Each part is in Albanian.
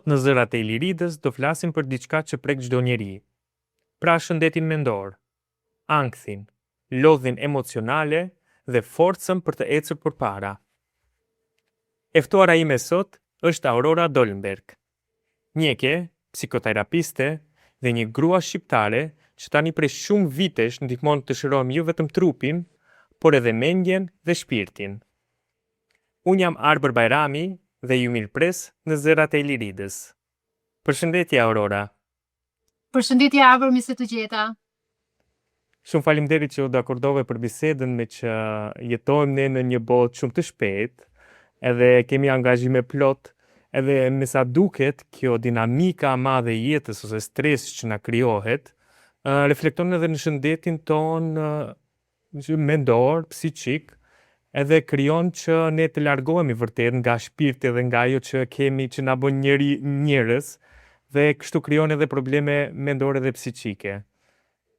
Sot në Zërat e Iliridës do flasim për diçka që prek çdo njeri. Pra shëndetin mendor, ankthin, lodhjen emocionale dhe forcën për të ecur përpara. E ftuara ime sot është Aurora Dollenberg, mjeke, psikoterapiste dhe një grua shqiptare që tani prej shumë vitesh ndihmon të shërojmë jo vetëm trupin, por edhe mendjen dhe shpirtin. Unë jam Arbër Bajrami dhe ju mirëpres në Zërat e Iliridës. Përshëndetje Aurora. Përshëndetje Arbër, mirë se të gjeta. Shumë faleminderit që u dakordove për bisedën me që jetojmë ne në një botë shumë të shpejtë, edhe kemi angazhime plot, edhe me sa duket kjo dinamika e madhe e jetës ose stresi që na krijohet, reflekton edhe në shëndetin tonë mendor, psikik, edhe krijon që ne të largohemi vërtet nga shpirti dhe nga ajo që kemi që na bën njeri njerëz dhe kështu krijon edhe probleme mendore dhe psikike.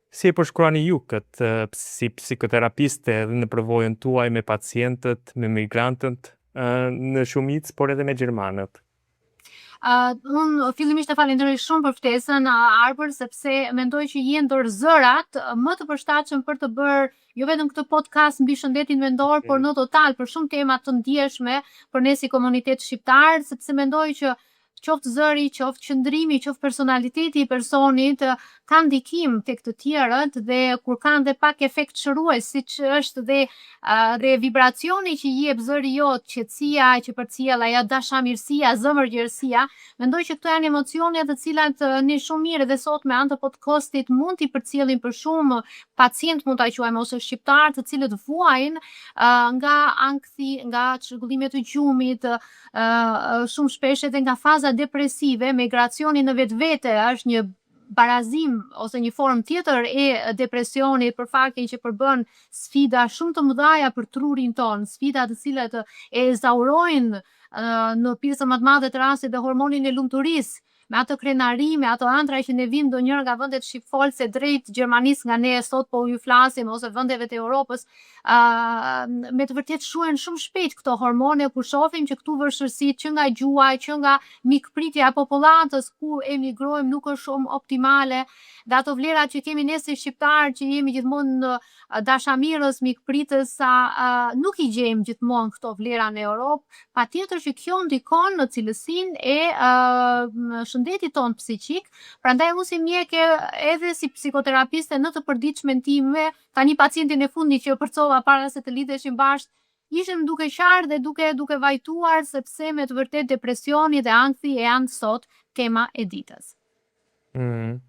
Si e përshkruani ju këtë si psikoterapiste edhe në përvojën tuaj me pacientët, me migrantët në shumicë, por edhe me gjermanët? Uh, unë fillimisht të falenderoj shumë për ftesën, Arbër, sepse mendoj që je ndër zërat më të përshtatshëm për të bërë jo vetëm këtë podcast mbi shëndetin mendor, por në total për shumë tema të ndjeshme për ne si komunitet shqiptar, sepse mendoj që qoftë zëri, qoftë qëndrimi, qoftë personaliteti i personit ka ndikim tek të tjerët dhe kur kanë dhe pak efekt shërues, siç është dhe dhe vibracioni që jep zëri jot, qetësia që përcjell ajo dashamirësia, zemërgjerësia, mendoj që këto janë emocione të cilat ne shumë mirë edhe sot me anë të podcastit mund t'i përcjellim për shumë pacientë mund ta quajmë ose shqiptarë të cilët vuajnë nga ankthi, nga çrregullime të gjumit, shumë shpesh edhe nga faza depresive, migracioni në vetvete është një barazim ose një formë tjetër e depresionit për faktin që përbën sfida shumë të mëdha për trurin tonë, sfida të cilat e ezaurojnë në pjesën më të madhe të rastit dhe hormonin e lumturisë, me atë krenari, me ato ëndrra që ne vim ndonjëherë nga vendet shqipfolëse drejt Gjermanisë nga ne sot po ju flasim ose vendeve të Europës, uh, me të vërtetë shuhen shumë shpejt këto hormone kur shohim që këtu vështirësitë që nga gjuha, që nga mikpritja e popullatës ku emigrojmë nuk është shumë optimale dhe ato vlerat që kemi ne si shqiptarë që jemi gjithmonë dashamirës, mikpritës, sa uh, nuk i gjejmë gjithmonë këto vlera në Europë, patjetër që kjo ndikon në cilësinë e uh, shëndetit tonë psikik, prandaj unë si mjeke edhe si psikoterapiste në të përditshmen time, tani pacientin e fundit që përcolla para se të lidheshim bashkë, ishim duke qarë dhe duke duke vajtuar sepse me të vërtetë depresioni dhe ankthi janë sot tema e ditës. Mm.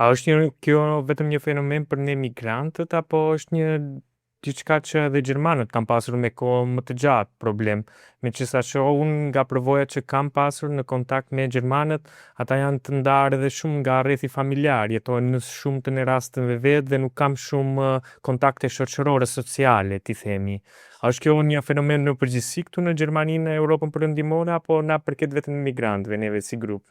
A është një kjo vetëm një fenomen për ne migrantët apo është një diçka që edhe gjermanët kanë pasur me kohë më të gjatë problem? Me që sa shoh unë nga përvoja që kam pasur në kontakt me gjermanët, ata janë të ndarë edhe shumë nga rrethi familjar, jetojnë në shumë të në rasteve vetë dhe nuk kam shumë kontakte shoqërore sociale, ti themi. A është kjo një fenomen në përgjithësi këtu në Gjermani, në Europën Perëndimore apo na përket vetëm migrantëve neve si grup?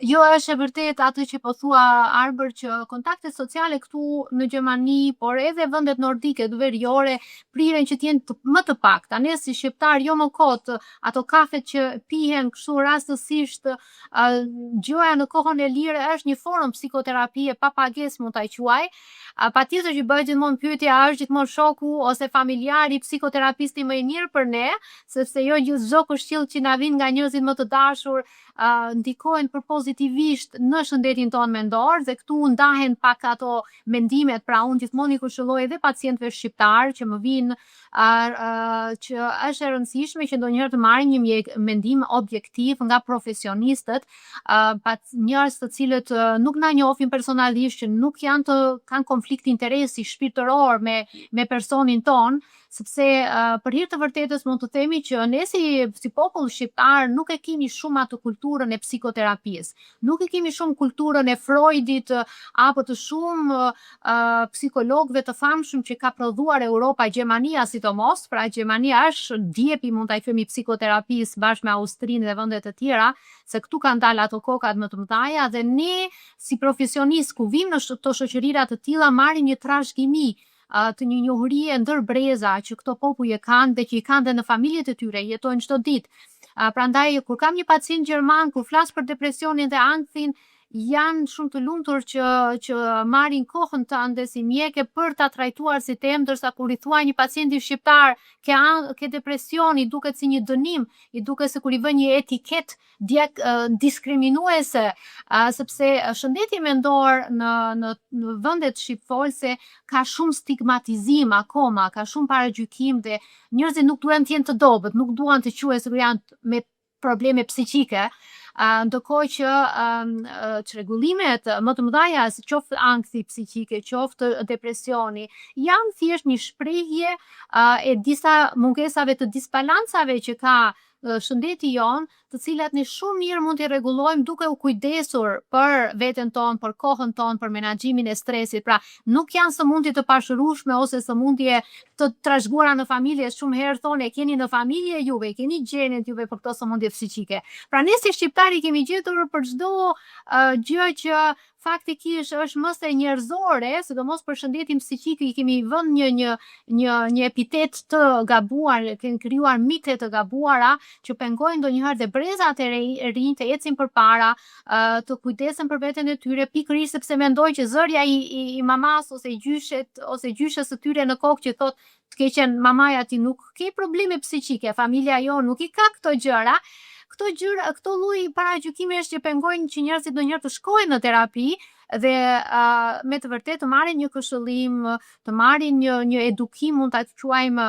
Jo, është e vërtetë atë që po thua Arbër që kontaktet sociale këtu në Gjermani, por edhe vendet nordike të veriore priren që të jenë të, më të pakta. Ne si shqiptar jo më kot, ato kafet që pihen kështu rastësisht, uh, gjoja në kohën e lirë është një formë psikoterapie pa pagesë mund ta quaj. Uh, patjetër që bëhet gjithmonë pyetja, a është gjithmonë shoku ose familjari psikoterapisti më i mirë për ne, sepse jo gjithë çdo këshill që na vjen nga njerëzit më të dashur ndikojnë për pozitivisht në shëndetin tonë mendor dhe këtu ndahen pak ato mendimet, pra unë gjithmonë i këshilloj edhe pacientëve shqiptar që më vijnë që është e rëndësishme që ndonjëherë të marrin një mjek, mendim objektiv nga profesionistët, njerëz të cilët nuk na njohin personalisht, që nuk janë të kanë konflikt interesi shpirtëror me me personin tonë, sepse për hir të vërtetës mund të themi që ne si si popull shqiptar nuk e kemi shumë atë kulturën e psikoterapisë, nuk e kemi shumë kulturën e Freudit apo të shumë uh, psikologëve të famshëm që ka prodhuar Europa, Gjermania sidomos, pra Gjermania është djepi mund ta themi psikoterapisë bashkë me Austrinë dhe vende të tjera, se këtu kanë dalë ato kokat më të mëdha dhe ne si profesionistë ku vim në këto shoqërira të tilla marrim një trashëgimi të një njohurie ndër breza që këto popuj e kanë dhe që i kanë dhe në familjet e tyre, jetojnë çdo ditë. Prandaj kur kam një pacient gjerman, kur flas për depresionin dhe ankthin, janë shumë të lumtur që marrin kohën tënde si mjeke për ta trajtuar si temë, ndërsa kur i thua një pacienti shqiptar ke depresion, i duket si një dënim, i duket se kur i vë një etiket diskriminuese, sepse shëndeti mendor në vendet shqipfolse ka shumë stigmatizim akoma, ka shumë paragjykim dhe njerëzit nuk duan të jenë të dobët, nuk duan të quhen se janë me probleme psiqike, ndërkohë që çrregullimet më të mëdha, si qoftë ankthi psiqike, qoftë depresioni, janë thjesht një shprehje e disa mungesave të disbalancave që ka shëndeti jon, të cilat ne shumë mirë mund t'i rregullojmë duke u kujdesur për veten tonë, për kohën tonë, për menaxhimin e stresit. Pra, nuk janë sëmundje të pashërueshme ose sëmundje të trashëguara në familje, shumë herë thonë e keni në familje juve, e keni gjenet juve për këto sëmundje psiqike. Pra ne si shqiptari kemi gjetur për çdo gjë që faktikisht është më se njerëzore, sidomos për shëndetin psiqik i kemi vënë një epitet të gabuar, kemi krijuar mite të gabuara që pengojnë ndonjëherë dhe brezat e rinj të ecin përpara, të kujdesen për veten e tyre, pikërisht sepse mendojnë që zërja i mamas ose i gjyshet ose gjyshes së tyre në kokë që thotë të keqen mamaja ti nuk ke probleme psiqike, familja jo nuk i ka këto gjëra. Këto gjëra, këto lloj paragjykimesh që pengojnë që njerëzit ndonjëherë të shkojnë në terapi dhe me të vërtetë të marrin një këshillim, të marrin një edukim, mund ta quajmë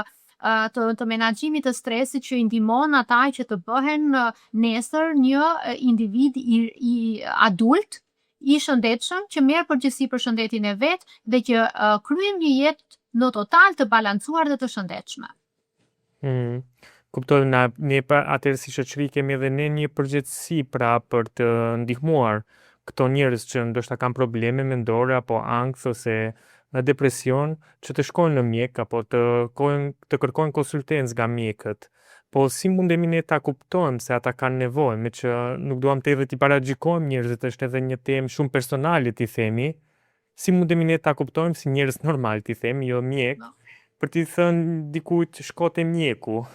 të menaxhimit të stresit që i ndihmon ata që të bëhen nesër një individ i adult, i shëndetshëm, që merr përgjegjësi për shëndetin e vet dhe që kryen një jetë në total të balancuar dhe të shëndetshme. Kuptoj, ne pra atëherë si shoqëri kemi edhe ne një përgjegjësi pra për të ndihmuar këto njerëz që ndoshta kanë probleme mendore apo ankth ose në depresion, që të shkojnë në mjek apo të kërkojnë konsultencë nga mjekët. Po si mundemi ne ta kuptojmë se ata kanë nevojë, me që nuk duam të edhe t'i paragjykojmë njerëzit, është edhe një temë shumë personale t'i themi. Si mundemi ne ta kuptojmë si njerëz normal t'i themi, jo mjek, për t'i thënë dikujt shko te mjeku?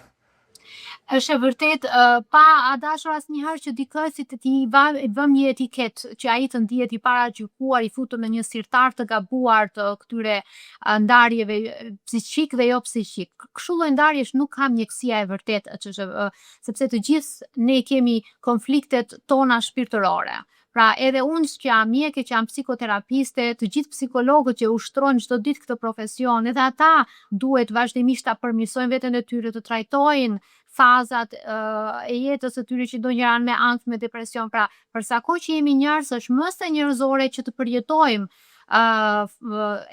Është e vërtet, pa a dashur asnjëherë që dikë si të t'i vëm një etiket që ai të ndihet i paragjykuar, i futur në një sirtar të gabuar të këtyre ndarjeve psiqik dhe jo psiqik. Kështu lloj ndarjesh nuk ka mjekësia e vërtetë, sepse të gjithë ne kemi konfliktet tona shpirtërore. Pra edhe unë që jam mjeke, që jam psikoterapiste, të gjithë psikologët që ushtrojnë çdo ditë këtë profesion, edhe ata duhet vazhdimisht ta përmirësojnë veten e tyre, të trajtojnë fazat e jetës së tyre që ndonjëherë janë me ankth, me depresion. Pra, për sa kohë që jemi njerëz, është më se njerëzore që të përjetojmë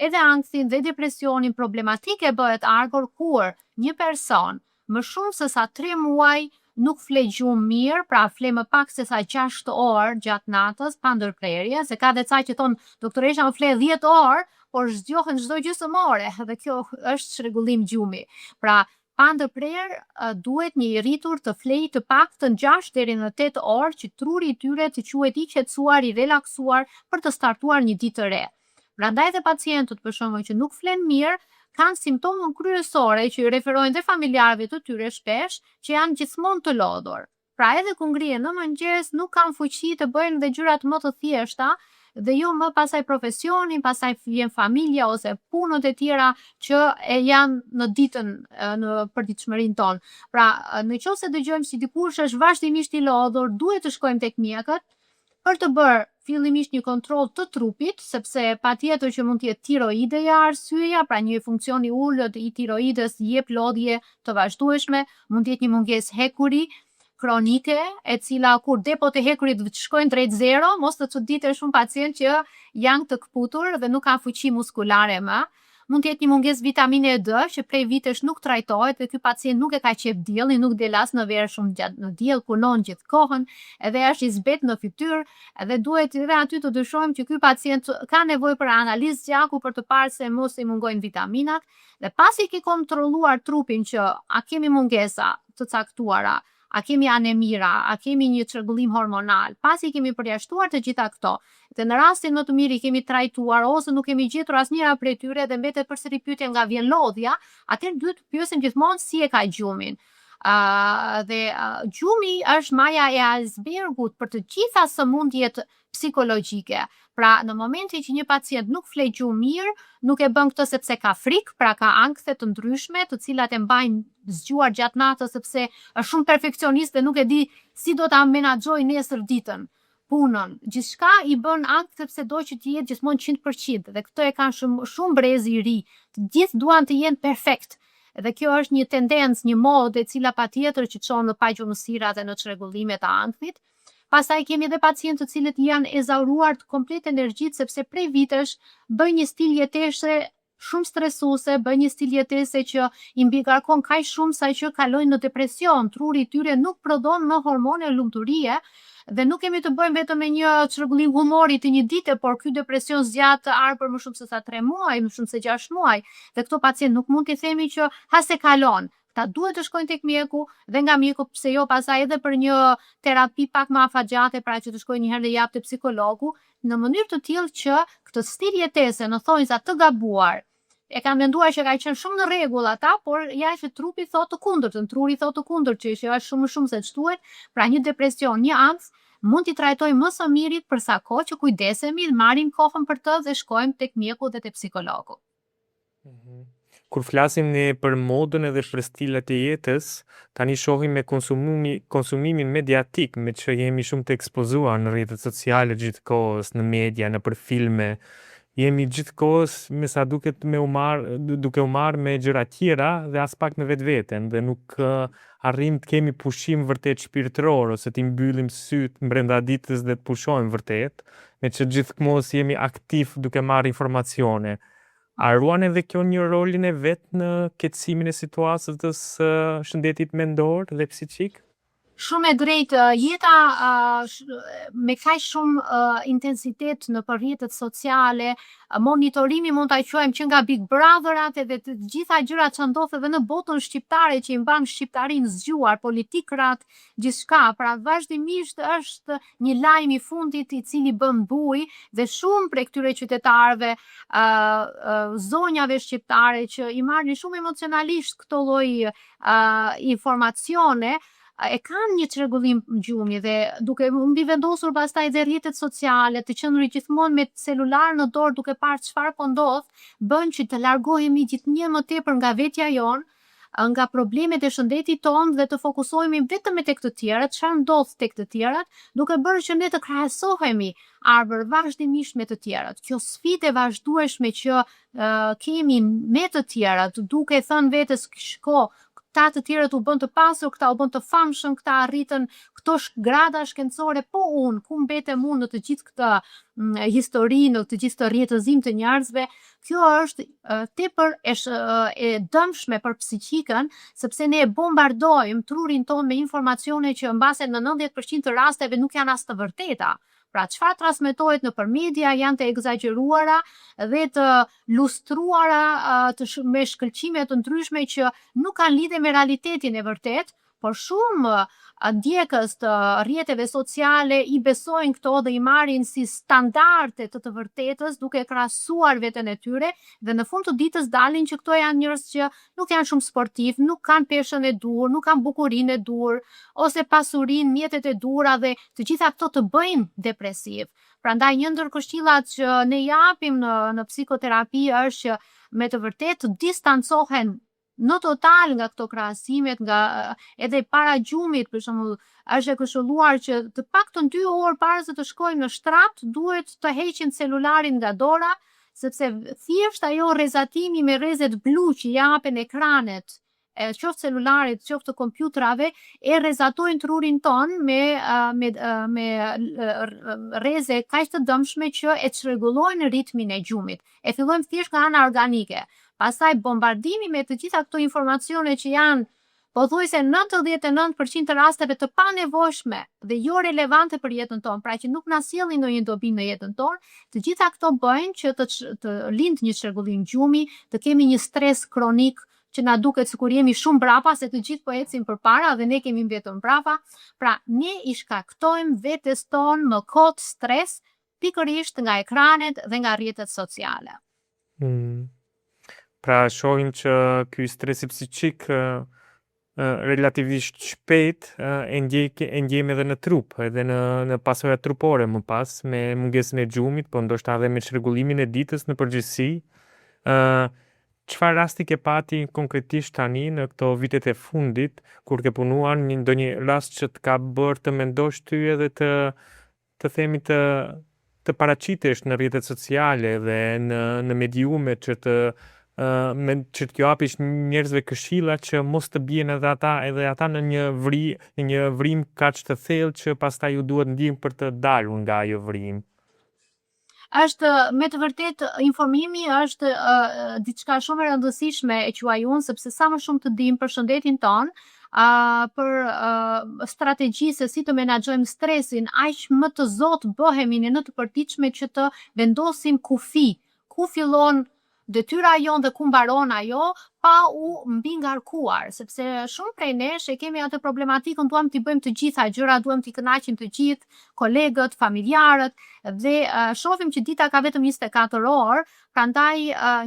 edhe ankthin dhe depresionin. Problematike bëhet Arbër kur një person më shumë se sa 3 muaj nuk fle gjumë mirë, pra fle më pak se sa 6 orë gjatë natës, pa ndërprerje, se ka dhe ca që thonë, doktoresha, më fle 10 orë, por zgjohen çdo gjysmë ore, dhe kjo është çrregullim gjumi. Pra, pa ndërprerë, duhet një i rritur të flej të paktën 6 deri në 8 orë që truri i tyre të quhet i qetësuar, i relaksuar për të startuar një ditë të re. Prandaj edhe pacientët, për shembull, që nuk flen mirë, kanë simptomën kryesore që i referojnë dhe familjarëve të tyre shpesh, që janë gjithmonë të lodhur. Pra edhe kur ngrihen në mëngjes, nuk kanë fuqi të bëjnë dhe gjërat më të thjeshta, dhe jo më pasaj profesionin, pasaj vjen familja ose punët e tjera që e janë në ditën, në përditshmërinë tonë. Pra, në qoftë se dëgjojmë si dikush është vazhdimisht i lodhur, duhet të shkojmë tek mjekët për të bërë fillimisht një kontroll të trupit, sepse patjetër që mund të jetë tiroideja arsyeja, pra një funksion i ulët i tiroides jep lodhje të vazhdueshme, mund të jetë një mungesë hekuri kronike, e cila kur depot e hekurit shkojnë drejt zero, mos të çuditen shumë pacient që janë të kputur dhe nuk kanë fuqi muskulare më. Mund të jetë një mungesë vitamine D që prej vitesh nuk trajtohet dhe ky pacient nuk e ka qejf diellin, nuk del as në verë shumë gjatë në diell, punon gjithë kohën, edhe është i zbet në fytyrë, edhe duhet edhe aty të dyshojmë që ky pacient ka nevojë për analizë gjaku për të parë se mos i mungojnë vitaminat. Dhe pasi ke kontrolluar trupin që a kemi mungesa të caktuara, a kemi anemira, a kemi një çrregullim hormonal, pasi kemi përjashtuar të gjitha këto, dhe në rastin më të mirë i kemi trajtuar ose nuk kemi gjetur asnjëra prej tyre dhe mbetet përsëri pyetja nga vjen lodhja, atëherë duhet të pyesim gjithmonë si e ka gjumin. Dhe gjumi është maja e icebergut për të gjitha sëmundjet psikologjike. Pra, në momentin që një pacient nuk fle gjumë mirë, nuk e bën këtë sepse ka frikë, pra ka ankthe të ndryshme, të cilat e mbajnë zgjuar gjatë natës sepse është shumë perfeksionist dhe nuk e di si do ta menaxhoj nesër ditën, punën. Gjithçka i bën ankth sepse do që të jetë gjithmonë 100% dhe këtë e kanë shumë shumë brezi i ri. Të gjithë duan të jenë perfekt. Dhe kjo është një tendencë, një modë e cila patjetër që çon në pagjumësira dhe në çrregullime të ankthit. Pastaj kemi edhe pacientë të cilët janë ezauruar të komplet energjitë sepse prej vitesh bëjnë një stil jetese shumë stresuese, bëjnë një stil jetese që i mbingarkon kaq shumë sa që kalojnë në depresion, truri i tyre nuk prodhon më hormone lumturie dhe nuk kemi të bëjmë vetëm me një çrregullim humori të një dite, por ky depresion zgjat Arbër më shumë se sa 3 muaj, më shumë se 6 muaj dhe këto pacientë nuk mund t'i themi që ha se kalon. Këta duhet të shkojnë tek mjeku dhe nga mjeku pse jo pastaj edhe për një terapi pak më afatgjate, pra që të shkojnë një herë në javë te psikologu, në mënyrë të tillë që këtë stil jetese në thonjza të gabuar, e kanë menduar që ka qenë shumë në rregull ata, por ja që trupi thotë të kundërtën, truri thotë të kundërt, që është shumë më shumë se ç'duhet, pra një depresion, një ankth mund t'i trajtojmë më së miri për sa kohë që kujdesemi, marrim kohën për të dhe shkojmë tek mjeku dhe te psikologu. Kur flasim ne për modën edhe për stilet e jetës, tani shohim me konsumimin mediatik, me që jemi shumë të ekspozuar në rrjetet sociale gjithkohës, në media, nëpër filme. Jemi gjithkohës, me sa duket, me u marr, duke u marrë me gjëra tjera dhe as pak me vetveten dhe nuk arrijmë të kemi pushim vërtet shpirtëror ose t'i mbyllim sytë brenda ditës dhe të pushojmë vërtet, me që gjithmonë jemi aktiv duke marrë informacione. A ruan edhe kjo një rolin e vet në qetësimin e situatës së shëndetit mendor dhe psikik? Shumë e drejtë, jeta me kaq shumë intensitet nëpër rrjetet sociale, monitorimi mund ta quajmë që nga Big Brotherat edhe të gjitha gjërat që ndodh edhe në botën shqiptare që i mban shqiptarinë zgjuar, politikrat, gjithçka, pra vazhdimisht është një lajm i fundit i cili bën bujë dhe shumë prej këtyre qytetarëve, zonjave shqiptare që i marrin shumë emocionalisht këto lloj informacione, e kanë një çrregullim gjumi dhe duke mbi vendosur pastaj edhe rrjetet sociale, të qenurit gjithmonë me celular në dorë duke parë çfarë po ndodh, bën që të largohemi gjithnjë më tepër nga vetja jonë, nga problemet e shëndetit tonë dhe të fokusohemi vetëm me tek të tjerët, çfarë ndodh tek të tjerët, duke bërë që ne të krahasohemi Arbër vazhdimisht me të tjerët. Kjo sfidë e vazhdueshme që kemi me të tjerët, duke thënë vetes shko, këta të tjerët u bën të pasur, këta u bën të famshëm, këta arritën këto grada shkencore, po unë, ku mbetem unë në të gjithë këtë histori, në të gjithë këtë rrjetëzim të njerëzve, kjo është tepër e dëmshme për psiqikën, sepse ne e bombardojmë trurin tonë me informacione që mbase në 90% të rasteve nuk janë as të vërteta. Pra, çfarë transmetohet nëpër media janë të egzagjeruara dhe të lustruara me shkëlqime të ndryshme që nuk kanë lidhje me realitetin e vërtet, por shumë ndjekës të rrjeteve sociale i besojnë këto dhe i marrin si standarde të të vërtetës, duke krahasuar veten e tyre dhe në fund të ditës dalin që këto janë njerëz që nuk janë shumë sportiv, nuk kanë peshën e duhur, nuk kanë bukurinë e duhur ose pasurinë, mjetet e duhura dhe të gjitha këto të bëjnë depresiv. Prandaj një ndër këshillat që ne japim në psikoterapi është që me të vërtetë të distancohen në total nga këto krahasimet, nga edhe para gjumit, për shembull, është e këshilluar që të paktën 2 orë para se të shkojmë në shtrat, duhet të heqin celularin nga dora, sepse thjesht ajo rrezatimi me rrezet blu që japen ekranet, qoftë celularit, qoftë të kompjuterave, e rrezatojnë trurin ton me rreze kaq të dëmshme që e çrregullojnë ritmin e gjumit. E fillojmë thjesht nga ana organike. Pastaj bombardimi me të gjitha këto informacione që janë pothuajse 99% të rasteve të panevojshme dhe jo relevante për jetën tonë, pra që nuk na sjellin ndonjë dobi në jetën tonë, të gjitha këto bëjnë që të lind një çrregullim gjumi, të kemi një stres kronik që na duket sikur jemi shumë brapa, se të gjithë po ecin përpara dhe ne kemi mbetur mbrapa. Pra, ne i shkaktojmë vetes tonë më kot stres pikërisht nga ekranet dhe nga rrjetet sociale. Pra, shohim që ky stresi psikik relativisht shpejt e ndjek e ndjejmë edhe në trup, edhe në pasoja trupore më pas me mungesën e gjumit, po ndoshta edhe me çrregullimin e ditës në përgjithësi. Çfarë rasti ke pati konkretisht tani në këto vitet e fundit kur ke punuar një ndonjë rast që të ka bërë të mendosh ty edhe të themi të paraqitesh në rrjetet sociale dhe në mediume që të me që t'ju japish njerëzve këshilla që mos të bien edhe ata në një vrim kaq të thellë që pastaj ju duhet ndihmë për të dalur nga ajo vrim? Është me të vërtet informimi është diçka shumë e rëndësishme, e quaj unë, sepse sa më shumë të dim për shëndetin ton, për strategji se si të menaxhojmë stresin, aq më të zot bëhemi ne në të përditshme që të vendosim kufi, ku fillon detyra jonë dhe ku mbaron ajo, pa u mbingarkuar, sepse shumë prej nesh e kemi atë problematikën, duam t'i bëjmë të gjitha gjërat, duam t'i kënaqim të gjithë, kolegët, familjarët dhe shohim që dita ka vetëm 24 orë. Prandaj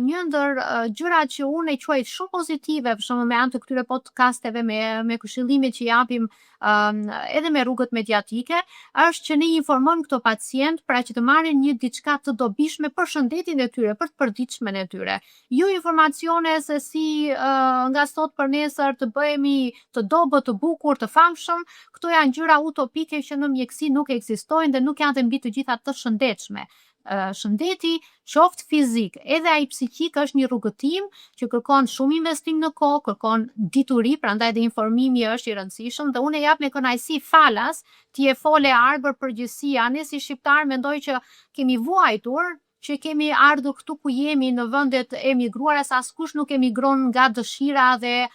një ndër gjërat që unë e quaj shumë pozitive, për shembull me anë të këtyre podcasteve, me këshillimet që japim edhe me rrugët mediatike, është që ne informojmë këto pacient, pra që të marrin një diçka të dobishme për shëndetin e tyre, për të përditshmen e tyre. Jo informacione se si nga sot për nesër të bëhemi të dobët, të bukur, të famshëm. Këto janë gjëra utopike që në mjekësi nuk ekzistojnë dhe nuk janë dhe mbi të gjitha të shëndetshme. Shëndeti, qoftë fizik, edhe ai psikik, është një rrugëtim që kërkon shumë investim në kohë, kërkon dituri, prandaj dhe informimi është i rëndësishëm dhe unë e jap me kënaqësi falas. Ti e fole, Arbër, përgjithësia, ne si shqiptar mendoj që kemi vuajtur që kemi ardhur këtu ku jemi në vendet e emigruara, se askush nuk emigron nga dëshira dhe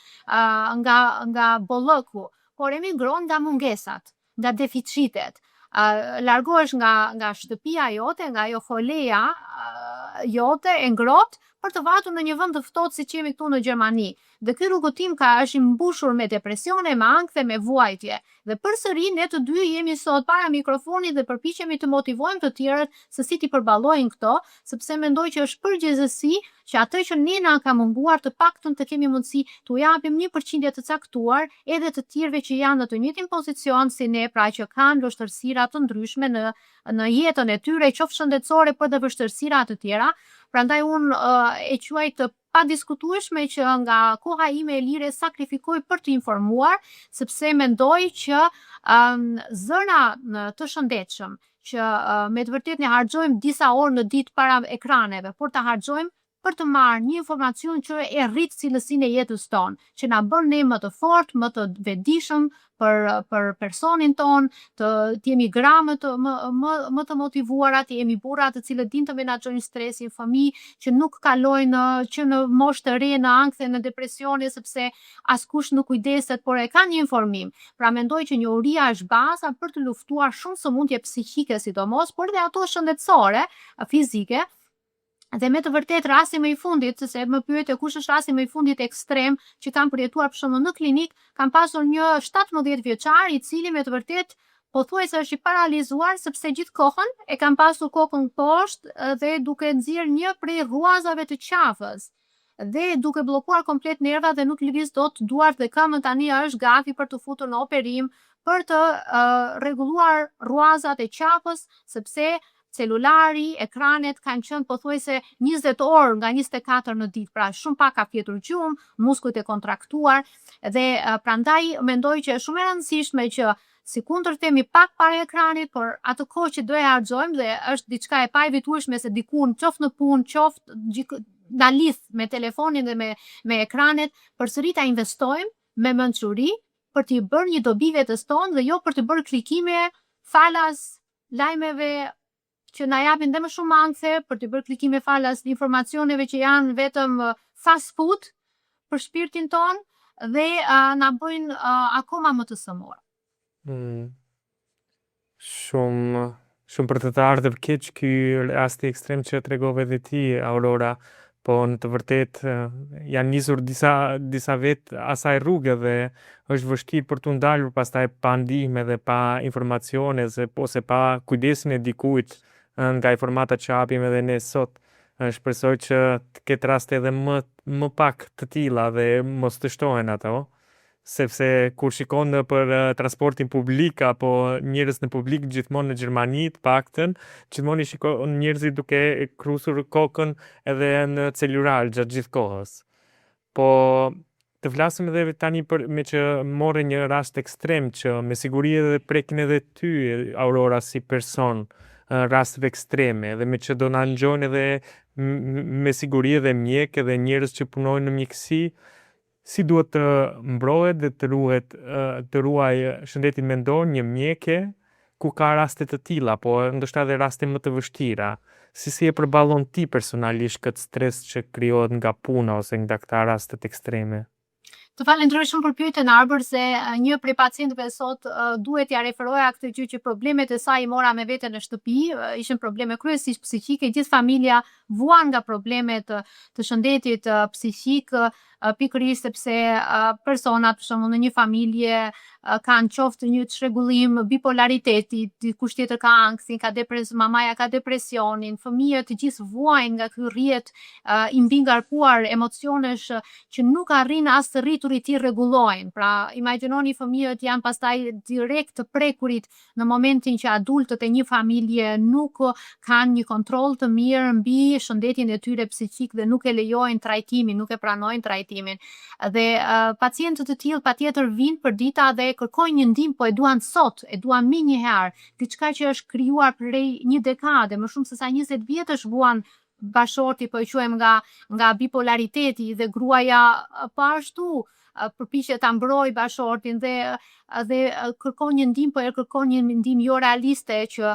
nga bollëku, por emigron nga mungesat, nga deficitet. Largohesh nga shtëpia jote, nga ajo foleja jote e ngrohtë për të vajtur në një vend të ftohtë siç jemi këtu në Gjermani. Dhe ky rrugëtim është i mbushur me depresione, me ankthe, me vuajtje. Dhe përsëri ne të dy jemi sot para mikrofonit dhe përpiqemi të motivojmë të tjerët se si t'i përballojnë këto, sepse mendoj që është përgjegjësi që atë që ne na ka munguar, të paktën të kemi mundësi t'u japim një përqindje të caktuar edhe të tjerëve që janë në të njëjtin pozicion si ne, pra që kanë vështirësira të ndryshme në jetën e tyre, qoftë shëndetësore, por edhe vështirësira të tjera. Prandaj unë e quaj të padiskutueshme që nga koha ime e lirë sakrifikoj për të informuar, sepse mendoj që zëra në të shëndetshëm, që me të vërtetë ne harxojmë disa orë në ditë para ekraneve, por ta harxojmë për të marrë një informacion që e rrit cilësinë e jetës tonë, që na bën ne më të fortë, më të vetëdijshëm për personin ton, të jemi gra më të motivuara, të jemi burra të cilët dinë të menaxhojnë stresin, fëmijë që nuk kalojnë që në moshë të re në ankthe, në depresione, sepse askush nuk kujdeset, por e kanë një informim. Pra, mendoj që njohuria është baza për të luftuar shumë sëmundje psiqike sidomos, por edhe ato shëndetësore, fizike. Dhe me të vërtet rasti më i fundit, se më pyete kush është rasti më i fundit ekstrem që kam përjetuar, për shembull në klinik, kam pasur një 17 vjeçar i cili me të vërtet pothuajse është i paralizuar, sepse gjithë kohën e kam pasur kokën poshtë dhe duke nxjerr një prej rruazave të qafës dhe duke bllokuar komplet nervat dhe nuk lëviz dot duart dhe këmbën. Tani është gati për të futur në operim për të rregulluar rruazat e qafës, sepse celulari, ekranet kanë qenë pothuajse 20 orë nga 24 në ditë, pra shumë pak ka fjetur gjumë, muskujt e kontraktuar dhe prandaj mendoj që është shumë e rëndësishme që si kundër themi pak para ekranit, por atë kohë që do e harxojmë, dhe është diçka e paevitueshme se diku në qoftë në punë, qoftë na lidh me telefonin dhe me ekranet, përsëri ta investojmë me mençuri për t'i bërë një dobi vetes tonë dhe jo për të bërë klikime falas lajmeve që na japin dhe më shumë ankthe, për të bërë klikime falas informacioneve që janë vetëm fast food për shpirtin ton dhe na bëjnë akoma më të sëmurë. Shumë, shumë për të të ardhur keq ky rasti ekstrem që tregove edhe ti, Aurora, po në të vërtet janë nisur disa vet asaj rruge dhe është vështirë për t'u ndalur pastaj pa ndihmë dhe pa informacione se ose pa kujdesin e dikujt nga informatat që hapim edhe ne sot. Shpresoj që të ketë raste edhe më pak të tilla dhe mos të shtohen ato. Sepse kur shikon nëpër transportin publik apo njerëz në publik gjithmonë në Gjermani të paktën, gjithmonë i shikon njerëzit duke krusur kokën edhe në celular gjatë gjithë kohës. Po të flasim edhe tani për me që more një rast ekstrem që me siguri edhe prekin edhe ty Aurora si person rasteve ekstreme dhe me që do na ngjojnë edhe me siguri edhe mjek edhe njerëz që punojnë në mjekësi, si duhet të mbrohet dhe të ruhet të ruajë shëndetin mendor një mjeke ku ka raste të tilla, po ndoshta edhe raste më të vështira. Si e përballon ti personalisht këtë stres që krijohet nga puna ose nga këta rastet ekstreme? Të falenderoj shumë për pyetjen, Arbër, se një prej pacientëve sot duhet t'ja referoja këtë gjë që problemet e saj i mora me vete në shtëpi, ishin probleme kryesisht psiqike, gjithë familja vuan nga problemet të shëndetit psiqik, pikërisht sepse personat, për shembull, në një familje kanë qoftë një çrregullim bipolariteti, dikush tjetër ka ankthin, ka depres, mamaja ka depresionin, fëmijët të gjithë vuajnë nga ky rrjet i mbingarkuar emocionesh që nuk arrin as të rriturit t'i rregullojnë. Pra, imagjinoni, fëmijët janë pastaj direkt të prekurit në momentin që adultët e një familje nuk kanë një kontroll të mirë mbi shëndetin e tyre psiqik dhe nuk e lejojnë trajtimin, nuk e pranojnë trajtimin. Dhe pacientët të tillë patjetër vinë për dita dhe kërkojnë një ndihmë, po e duan sot, e duan menjëherë, diçka që është krijuar prej një dekade, më shumë se sa 20 vjetësh vuan bashorti, po e quajmë, nga bipolariteti dhe gruaja po ashtu përpiqet ta mbrojë bashortin dhe kërkon një ndihmë, po e kërkon një ndihmë jo realiste, që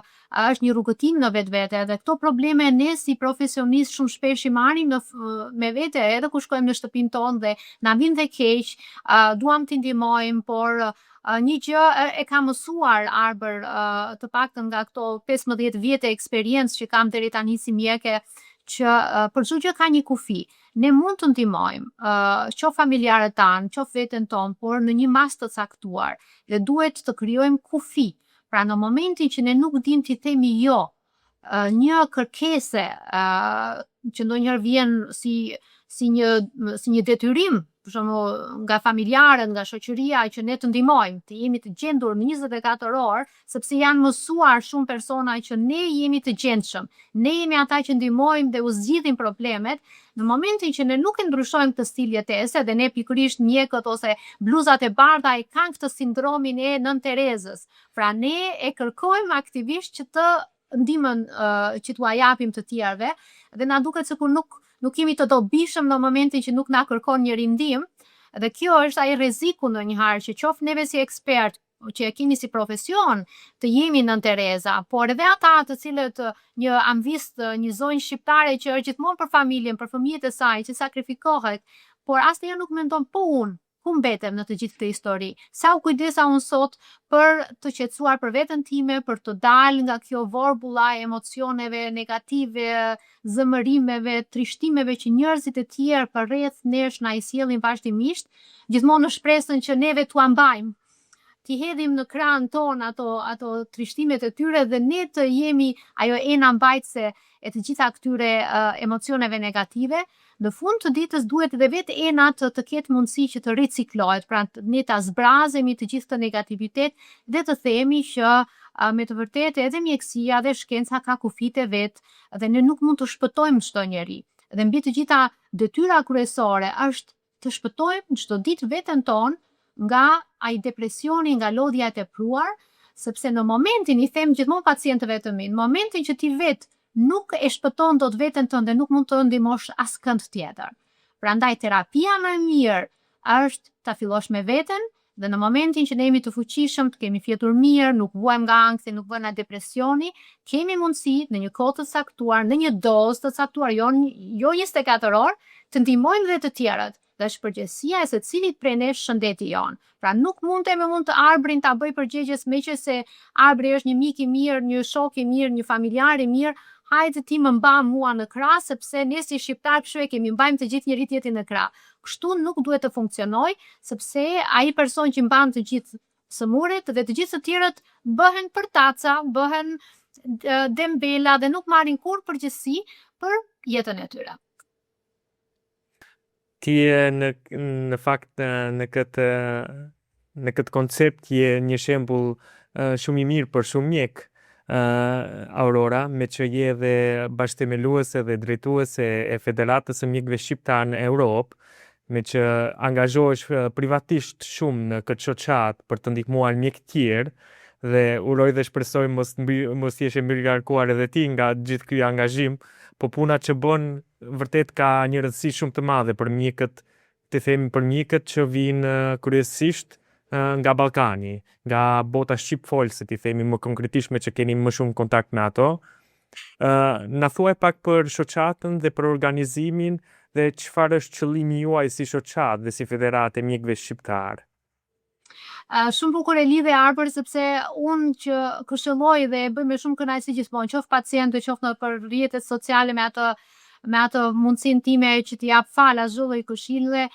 është një rrugëtim në vetvete. Dhe këto probleme ne si profesionist shumë shpesh i marrim me vete edhe kur shkojmë në shtëpinë tonë dhe na vjen dhe keq, duam t'i ndihmojmë, por një gjë e kam mësuar, Arbër, të paktën nga këto 15 vjet e eksperiencë që kam deri tani si mjeke, që për çdo gjë ka një kufi. Ne mund të ndihmojmë, qoftë familjarët tanë, qoftë veten tonë, por në një masë të caktuar dhe duhet të krijojmë kufi. Pra, në momentin që ne nuk dim t'i themi jo një kërkese që ndonjëherë vjen si një detyrim, për shembull nga familjarët, nga shoqëria, që ne të ndihmojmë, të jemi të gjendur në 24 orë, sepse janë mësuar shumë persona që ne jemi të gjendshëm, ne jemi ata që ndihmojmë dhe u zgjidhim problemet. Në momentin që ne nuk e ndryshojmë këtë stil jetese dhe ne pikërisht mjekët ose bluzat e bardha e kanë këtë sindromin e Nënë Terezës. Pra, ne e kërkojmë aktivisht që të ndihmën që t'ua japim të tjerëve dhe na duket sikur nuk jemi të dobishëm në momentin që nuk na kërkon njëri ndihmë. Dhe kjo është ai rreziku ndonjëherë që qoftë neve si ekspert që e kemi si profesion të jemi Nënë Tereza, por edhe ata të cilët një amvist, një zonjë shqiptare që është gjithmonë për familjen, për fëmijët e saj, që sakrifikohet, por asnjëherë nuk mendon: po unë, ku mbetem në të gjithë këtë histori? Sa u kujdesa unë sot për të qetësuar për veten time, për të dalë nga kjo vorbulla e emocioneve negative, zemërimeve, trishtimeve që njerëzit e tjerë përreth nesh na i sjellin vazhdimisht, gjithmonë në shpresën që neve t'ua mbajmë, t'i hedhim në krahën ton ato trishtimet e tyre dhe ne të jemi ajo ena mbajtëse e të gjitha këtyre emocioneve negative. Në fund të ditës duhet edhe vetë ena të ketë mundësi që të riciklohet, pra ne ta zbrazemi të gjithë këtë negativitet dhe të themi që me të vërtetë edhe mjekësia dhe shkenca ka kufit e vet dhe ne nuk mund të shpëtojmë çdo njeri. Dhe mbi të gjitha, detyra kryesore është të shpëtojmë çdo ditë veten tonë nga ai depresioni, nga lodhja e tepruar, sepse në momentin, i them gjithmonë pacientëve të mi, në momentin që ti vetë nuk e shpëton dot veten tënde, nuk mund të ndihmosh askënd tjetër. Prandaj terapia më e mirë është ta fillosh me veten dhe në momentin që ne jemi të fuqishëm, të kemi fjetur mirë, nuk vuajmë nga ankthi, nuk vuajmë nga depresioni, kemi mundësi në një kohë të caktuar, në një dozë të caktuar, jo 24 orë, të ndihmojmë dhe të tjerët. Dhe është përgjegjësia e secilit prej nesh shëndeti jon. Pra, nuk mund të me mund të Arbrin ta bëj përgjegjës, meqë se Arbri është një mik i mirë, një shok i mirë, një familjar i mirë, hajde ti më mba mua në krah, sepse ne si shqiptar kështu e kemi, mbajmë të gjithë njëri tjetrin në krah. Kështu nuk duhet të funksionoj, sepse ai person që mban të gjithë sëmuret dhe të gjithë të tjerët bëhen përtaca, bëhen dembela dhe nuk marrin kurrë përgjegjësi për jetën e tyre. Ti je në fakt në këtë koncept je një shembull shumë i mirë për shumë mjek, Aurora, me që je edhe bashkëthemeluese dhe drejtuese e Federatës së Mjekëve Shqiptar në Europë, me që angazhohesh privatisht shumë në këtë shoqatë për të ndihmuar mjek tjerë dhe uroj dhe shpresoj mos jesh e mbingarkuar edhe ti nga gjithë ky angazhim, po puna që bën vërtet ka një rëndësi shumë të madhe për mjekët, të themi për mjekët që vinë kryesisht nga Ballkani, nga bota shqipfolëse, ti themi më konkretisht, me që keni më shumë kontakt me ato. Na thuaj pak për shoqatën dhe për organizimin dhe çfarë është qëllimi juaj si shoqatë dhe si federatë e mjekëve shqiptar. Shumë bukur e lidhe, Arbër, sepse unë që këshilloj dhe e bëj me shumë kënaqësi gjithmonë, qoftë pacientë, qoftë në për rrjetet sociale me atë mundësinë time që t'i jap falas çdo lloj këshille,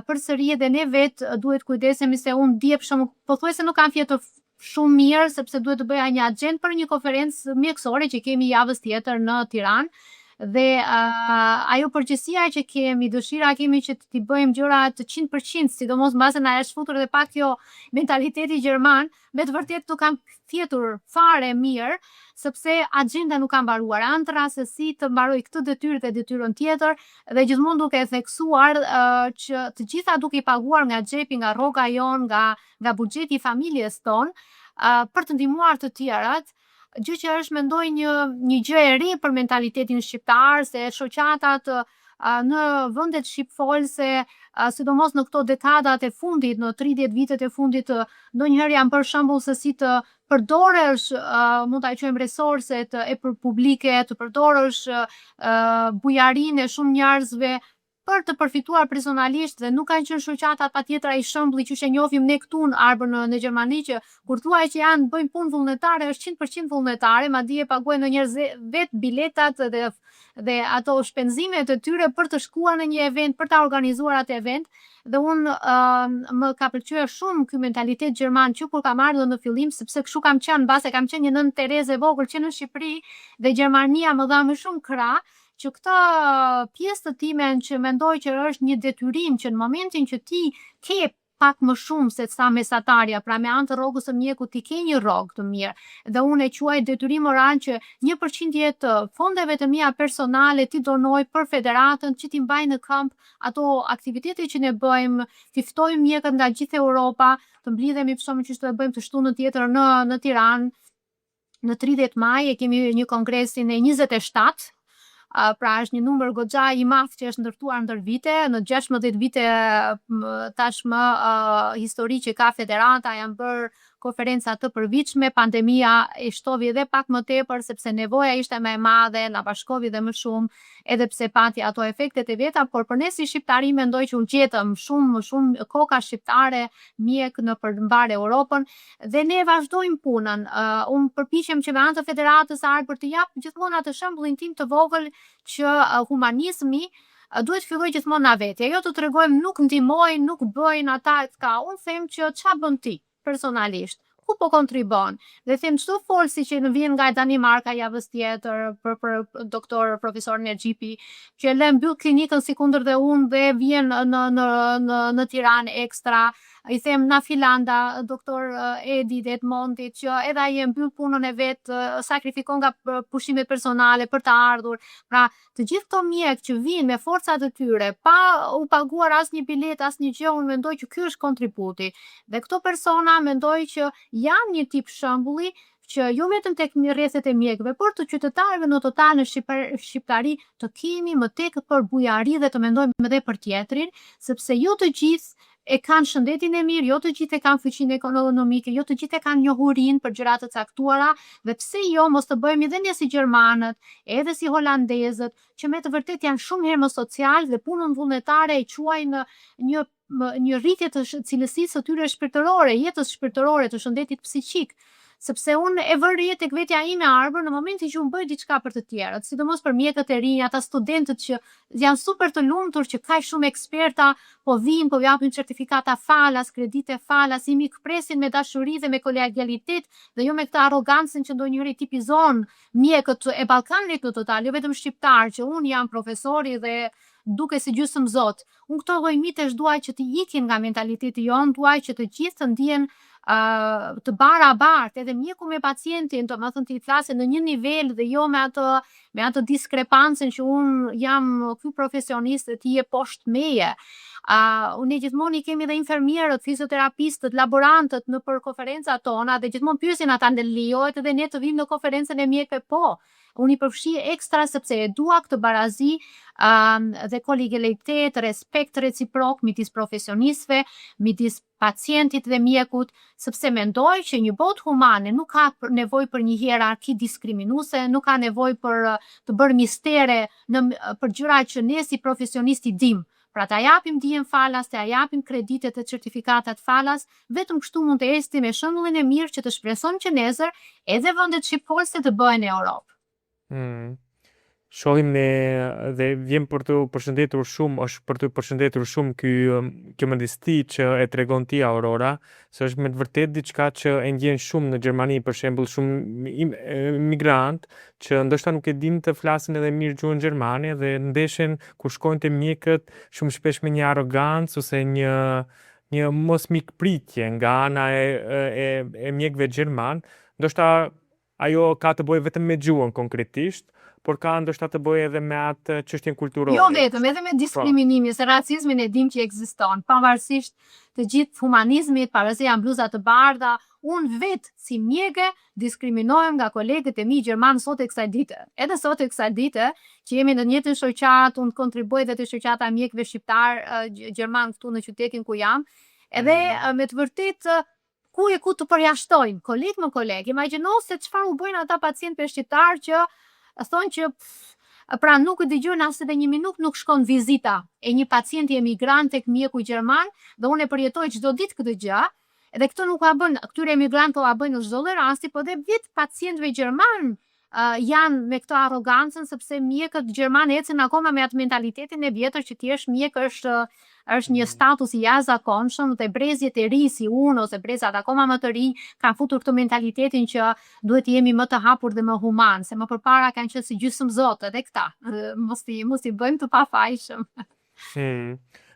përsëri edhe ne vet duhet kujdesemi, se unë dje, për shembull, pothuajse nuk kam fjetur shumë mirë, sepse duhet të bëja një agjendë për një konferencë mjekësore që kemi javës tjetër në Tiranë dhe ajo përgjegjësia që kemi, dëshira kemi që t'i bëjmë gjërat të 100%, sidomos mbase na është futur edhe pak kjo mentaliteti gjerman, me të vërtetë nuk kam fjetur fare mirë, sepse agjenda nuk ka mbaruar, ëndrra se si të mbaroj këtë detyrë dhe detyrën tjetër dhe gjithmonë duke e theksuar që të gjitha duke i paguar nga xhepi, nga rroga jon, nga buxheti i familjes tonë, për të ndihmuar të tjerët, gjë që është, mendoj, një gjë e re për mentalitetin shqiptar, se shoqatat në vendet shqipfolëse, sidomos në këto dekadat e fundit, në 30 vitet e fundit, ndonjëherë janë bërë shembull se si të përdorësh, mund ta quajmë, resurset e për publike, të përdorësh bujarinë e shumë njerëzve për të përfituar personalisht dhe nuk kanë qenë shoqatat patjetër ai shembulli që e njohim ne këtu në Arbër, në Gjermani, që kur thua që janë bëjnë punë vullnetare, është 100% vullnetare, madje paguajnë ndonjëherë vet biletat dhe ato shpenzimet e tyre për të shkuar në një event, për ta organizuar atë event. Dhe unë më ka pëlqyer shumë ky mentalitet gjerman që kur kam ardhur në fillim, sepse kështu kam qenë, mbase kam qenë një Nënë Tereze e vogël që në Shqipëri dhe Gjermania më dha më shumë krah që këtë pjesë të timen që mendoj që është një detyrim, që në momentin që ti ke pak më shumë se sa mesatarja, pra me anë të rrogës së mjekut ti ke një rrogë të mirë. Dhe unë e quaj detyrim moral që një përqindje të fondeve të mia personale ti donoj për federatën, që ti mbaj në këmbë ato aktivitete që ne bëjmë, ti ftojmë mjekët nga gjithë Europa, të mblidhemi, për shembull, që e bëjmë të shtunën tjetër në Tiranë, në 30 maj e kemi një kongresin e 27, pra është një numër goxha i madh që është ndërtuar ndër vite, në 16 vite tashmë histori që ka federata, janë bërë konferenca të përvitshme, pandemia e shtovi edhe pak më tepër sepse nevoja ishte më e madhe, na bashkovi dhe më shumë, edhe pse pati ato efektet e veta, por për ne si shqiptari mendoj që u gjetëm shumë shumë koka shqiptare, mjek në për mbarë Europën dhe ne vazhdojmë punën. Unë përpiqem që me anë të Federatës Arbër të jap gjithmonë atë shembullin tim të vogël që humanizmi duhet filloj gjithmonë nga vetja, jo të tregojmë nuk ndihmojnë, nuk bëjnë ata e ka. Unë them që qa bën ti personalisht? Ku po kontribon? Dhe them çdo folësi që në vjen nga Danimarka javës tjetër për doktor profesor Nexhipi, që e lë mbyll klinikën si kundër dhe unë dhe vjen në Tiranë ekstra, i them na Finlanda, doktor Edi dhe Edmondit, që edhe ai e mbyll punën e vet, sakrifikon nga pushimet personale për të ardhur. Pra, të gjithë këto mjek që vinë me forcat e tyre, pa u paguar asnjë bilet, asnjë gjë, unë mendoj që ky është kontributi. Dhe këto persona mendoj që janë një tip shembulli që jo vetëm tek rrethet e mjekëve, por të qytetarëve në total në Shqiptari të kemi më tepër për bujari dhe të mendojmë edhe për tjetrin, sepse jo të gjithë e kanë shëndetin e mirë, jo të gjithë e kanë fuqinë ekonomike, jo të gjithë e kanë njohurinë për gjëra të caktuara dhe pse jo mos të bëhemi edhe ne si gjermanët, edhe si holandezët, që me të vërtet janë shumë herë më social dhe punën vullnetare e quajnë një rritje të cilësisë së tyre shpirtërore, jetës shpirtërore, të shëndetit psiqik, sepse unë e vë re tek vetja ime, Arbër, në momentin që unë bëj diçka për të tjerët, sidomos për mjekët e rinj, ata studentët që janë super të lumtur që kaq shumë eksperta po vinë, po japin certifikata falas, kredite falas, i mikpresin me dashuri dhe me kolegialitet dhe jo me këtë arrogancën që ndonjëherë i tipizon mjekët e Ballkanit në total, jo vetëm shqiptar, që unë jam profesori dhe duke si gjysëm zot. Unë këto lloj mitesh dua që të ikin nga mentaliteti jon, dua që të gjithë të ndihen të barabartë, edhe mjeku me pacientin, do të thënë të flasin në një nivel dhe jo me atë diskrepancën që unë jam ky profesionist dhe ti je poshtë meje. Unë gjithmonë i kemi edhe infermierët, fizioterapistët, laborantët në për konferencat tona dhe gjithmonë pyesin ata në lejohet edhe ne të vim në konferencën e mjekëve, po. Unë i përfshi ekstra sepse e dua këtë barazi dhe kolegialitet, respekt reciprok midis profesionistëve, midis pacientit dhe mjekut, sepse mendoj që një botë humane nuk ka nevojë për një hierarki diskriminuese, nuk ka nevojë për të bërë mistere për gjëra që ne si profesionistë i dim. Pra, ta japim dijen falas, ta japim kreditet e certifikatat falas, vetëm kështu mund të ecim me shembullin e mirë që të shpresojmë që nesër edhe vendet shqipfolëse të bëhen në Europë. Shohim ne dhe vjen për të përshëndetur shumë, është për të përshëndetur shumë kjo modesti që e tregon ti, Aurora, se është me të vërtet diçka që e ndjen shumë në Gjermani, për shembull, shumë imigrant që ndoshta nuk e din të flasin edhe mirë gjuhën gjermane dhe ndeshen kur shkojnë te mjekët shumë shpesh me një arrogancë ose një mos mikpritje nga ana e mjekëve gjerman. Ndoshta ajo ka të bëjë vetëm me gjuhën konkretisht, por ka ndoshta të bëjë edhe me atë çështjen kulturore. Jo vetëm, edhe me diskriminimin, se racizmin e dim që ekziston, pavarësisht të gjithë humanizmit, pavarësisht janë bluza të bardha, unë vetë si mjeke diskriminohem nga kolegët e mi gjerman sot e kësaj dite. Edhe sot e kësaj dite, që jemi në njëjtën shoqatë, unë kontribuoj edhe te shoqata e mjekëve shqiptar gjerman këtu në qytetin ku jam, edhe me të vërtetë ku e ku të përjashtojnë, koleg më koleg. Imagjino se çfarë u bëjnë ata pacientëve shqiptar që thonë që pff, pra nuk e dëgjojnë as edhe një minutë, nuk shkon vizita e një pacienti emigrant tek mjeku gjerman dhe unë e përjetoj çdo ditë këtë gjë. Edhe këtë nuk ua bën, këtyre emigrantëve ua bëjnë në çdo lloj rasti, po edhe vetë pacientëve gjerman janë me këtë arrogancën, sepse mjekët gjermanë ecin akoma me atë mentalitetin e vjetër që ti jesh mjek është një status i jashtëzakonshëm dhe brezjet e ri si unë ose brezat akoma më të rinj kanë futur këtë mentalitetin që duhet të jemi më të hapur dhe më human, se më përpara kanë qenë si gjysmë zot edhe këta. Mos i bëjmë të pafajshëm.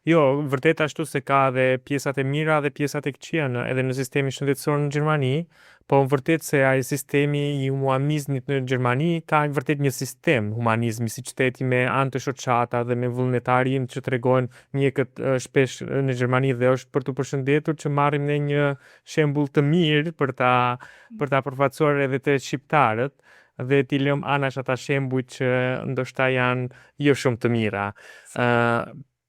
Jo, vërtet ashtu, se ka edhe pjesat e mira dhe pjesat e këqija edhe në sistemin shëndetësor në Gjermani, po vërtet se ai sistemi i humanizmit në Gjermani ka vërtet një sistem humanizmi, siç theti, me anë të shoqata dhe me vullnetarin që tregojnë mjekët shpesh në Gjermani dhe është për të përshëndetur që marrim ne një shembull të mirë për ta përfaqësuar edhe te shqiptarët dhe t'i lëm anash ata shembujt që ndoshta janë jo shumë të mira.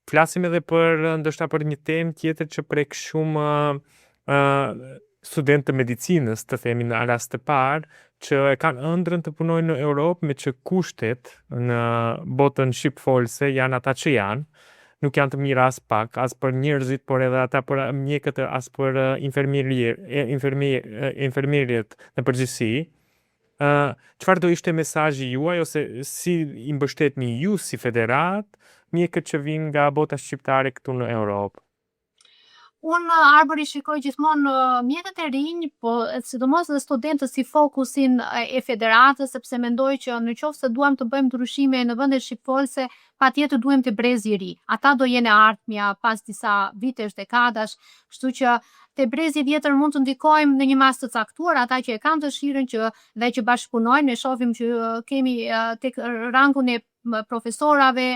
Flasim edhe për ndoshta për një temë tjetër që prek shumë studentë të medicinës, të themi në rast të parë, që e kanë ëndrrën të punojnë në Europë, me që kushtet në botën shqipfolëse janë ata që janë, nuk janë të mira as pak, as për njerëzit, por edhe ata për mjekët, as për infermierët në përgjithësi. Çfarë do ishte mesazhi juaj ose si i mbështetni ju si federat mjekët që vinë nga bota shqiptare këtu në Europë? Unë, Arbër, i shikoj gjithmonë mjekët e rinj, po sidomos dhe studentët si fokusin e federatës, sepse mendoj që në qoftë se duam të bëjmë ndryshime në vendet shqipfolëse, patjetër duhem të brezi i ri. Ata do jenë e ardhmja pas disa vitesh, dekadash, kështu që te brezi i vjetër mund të ndikojmë në një masë të caktuar, ata që e kanë dëshirën që dhe që bashkëpunojnë, ne shohim që kemi tek rangun e profesorave,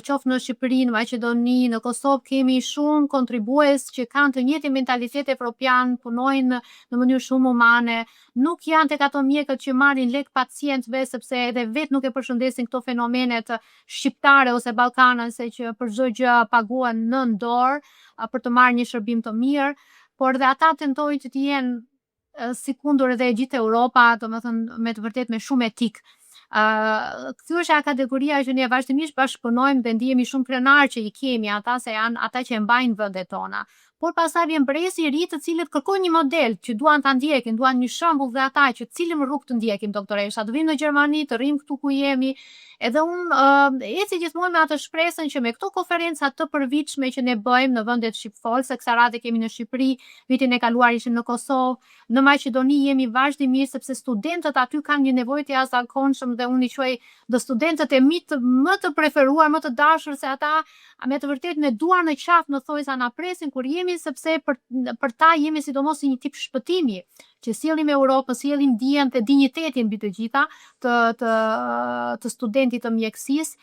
qoftë në Shqipëri, në Maqedoni, në Kosovë, kemi shumë kontribues që kanë të njëjtin mentalitet evropian, punojnë në mënyrë shumë humane, nuk janë tek ato mjekët që marrin lek pacientëve, sepse edhe vetë nuk e përshëndesin këto fenomenet shqiptare ose ballkanase që për çdo gjë paguhen nën dorë për të marrë një shërbim të mirë, por dhe ata tentojnë që të jenë si kundur edhe e gjithë Europa, domethënë me të vërtet me shumë etik. Kjo është ajo kategoria që ne vazhdimisht bashkëpunojmë dhe ndihemi shumë krenar që i kemi ata, se janë ata që e mbajnë vendet tona. Por pastaj vjen brezi i ri, të cilët kërkojnë një model që duan ta ndjekin, duan një shembull dhe ata që cilën rrugë të ndjekim, doktoresha, të vijmë në Gjermani, të rrim këtu ku jemi. Edhe unë eci gjithmonë me atë shpresën që me këto konferenca të përvitshme që ne bëjmë në vendet shqipfolse, kësa radhe kemi në Shqipëri, vitin e kaluar ishim në Kosovë, në Maqedoni jemi vazhdimisht, sepse studentët aty kanë një nevojë të jashtëzakonshëm dhe unë i quaj do studentët e mi të më të preferuar, më të dashur, se ata me të vërtetë me duar në qafë në thonjza na presin kur jemi, sepse për ta jemi sidomos si një tip shpëtimi që sjellim Europën, sjellim dijen dhe dinjitetin mbi të gjitha të studentit të mjekësisë,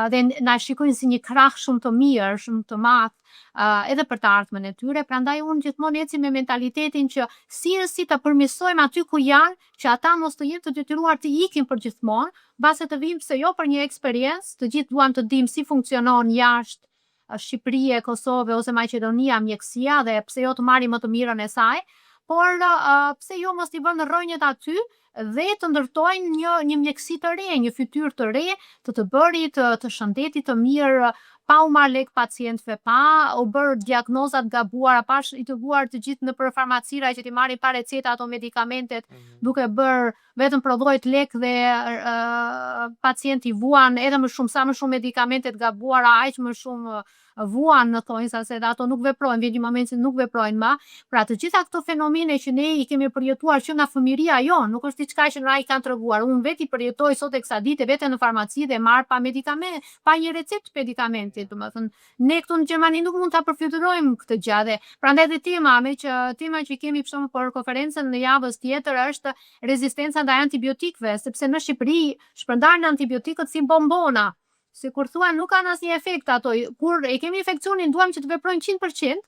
dhe na shikojnë si një krah shumë të mirë, shumë të madh, edhe për të ardhmen e tyre. Prandaj unë gjithmonë eci me mentalitetin që si e si ta përmirësojmë aty ku janë, që ata mos të jenë të detyruar të ikin për gjithmonë, mbase të vijmë pse jo për një eksperiencë, të gjithë duam të dimë si funksionon jashtë Shqipërie, Kosovë ose Maqedonia mjekësia dhe pse jo të marrim më të mirën e saj, por pse jo mos t'i vënë rrënjët aty dhe të ndërtojnë një mjekësi të re, një fytyrë të re të të bërit të shëndetit të mirë, pa u marrë lek pacientëve, pa u bërë diagnozat gabuara, pa i dërguar të gjithë në për farmacira që t'i marrin pa receta ato medikamentet, duke bërë vetëm prodhojt lek dhe pacienti vuan edhe më shumë, sa më shumë medikamentet gabuara, aq më shumë vuan në thonjza, se edhe ato nuk veprojnë, vjen një moment që nuk veprojnë më. Pra, të gjitha këto fenomene që ne i kemi përjetuar që nga fëmijëria jonë, nuk është diçka që na i kanë treguar. Unë vetë i përjetoj sot e kësa dite vete në farmaci dhe marr pa medikament, pa një recept medikamenti, domethënë ne këtu në Gjermani nuk mund ta përfytyrojmë këtë gjë dhe prandaj edhe tema, me që tema që kemi për shembull për konferencën në javës tjetër është rezistenca ndaj antibiotikëve, sepse në Shqipëri shpërndarën antibiotikët si bombona. Se kur thua nuk kanë asnjë efekt ato, kur e kemi infeksionin duam që të veprojnë 100%,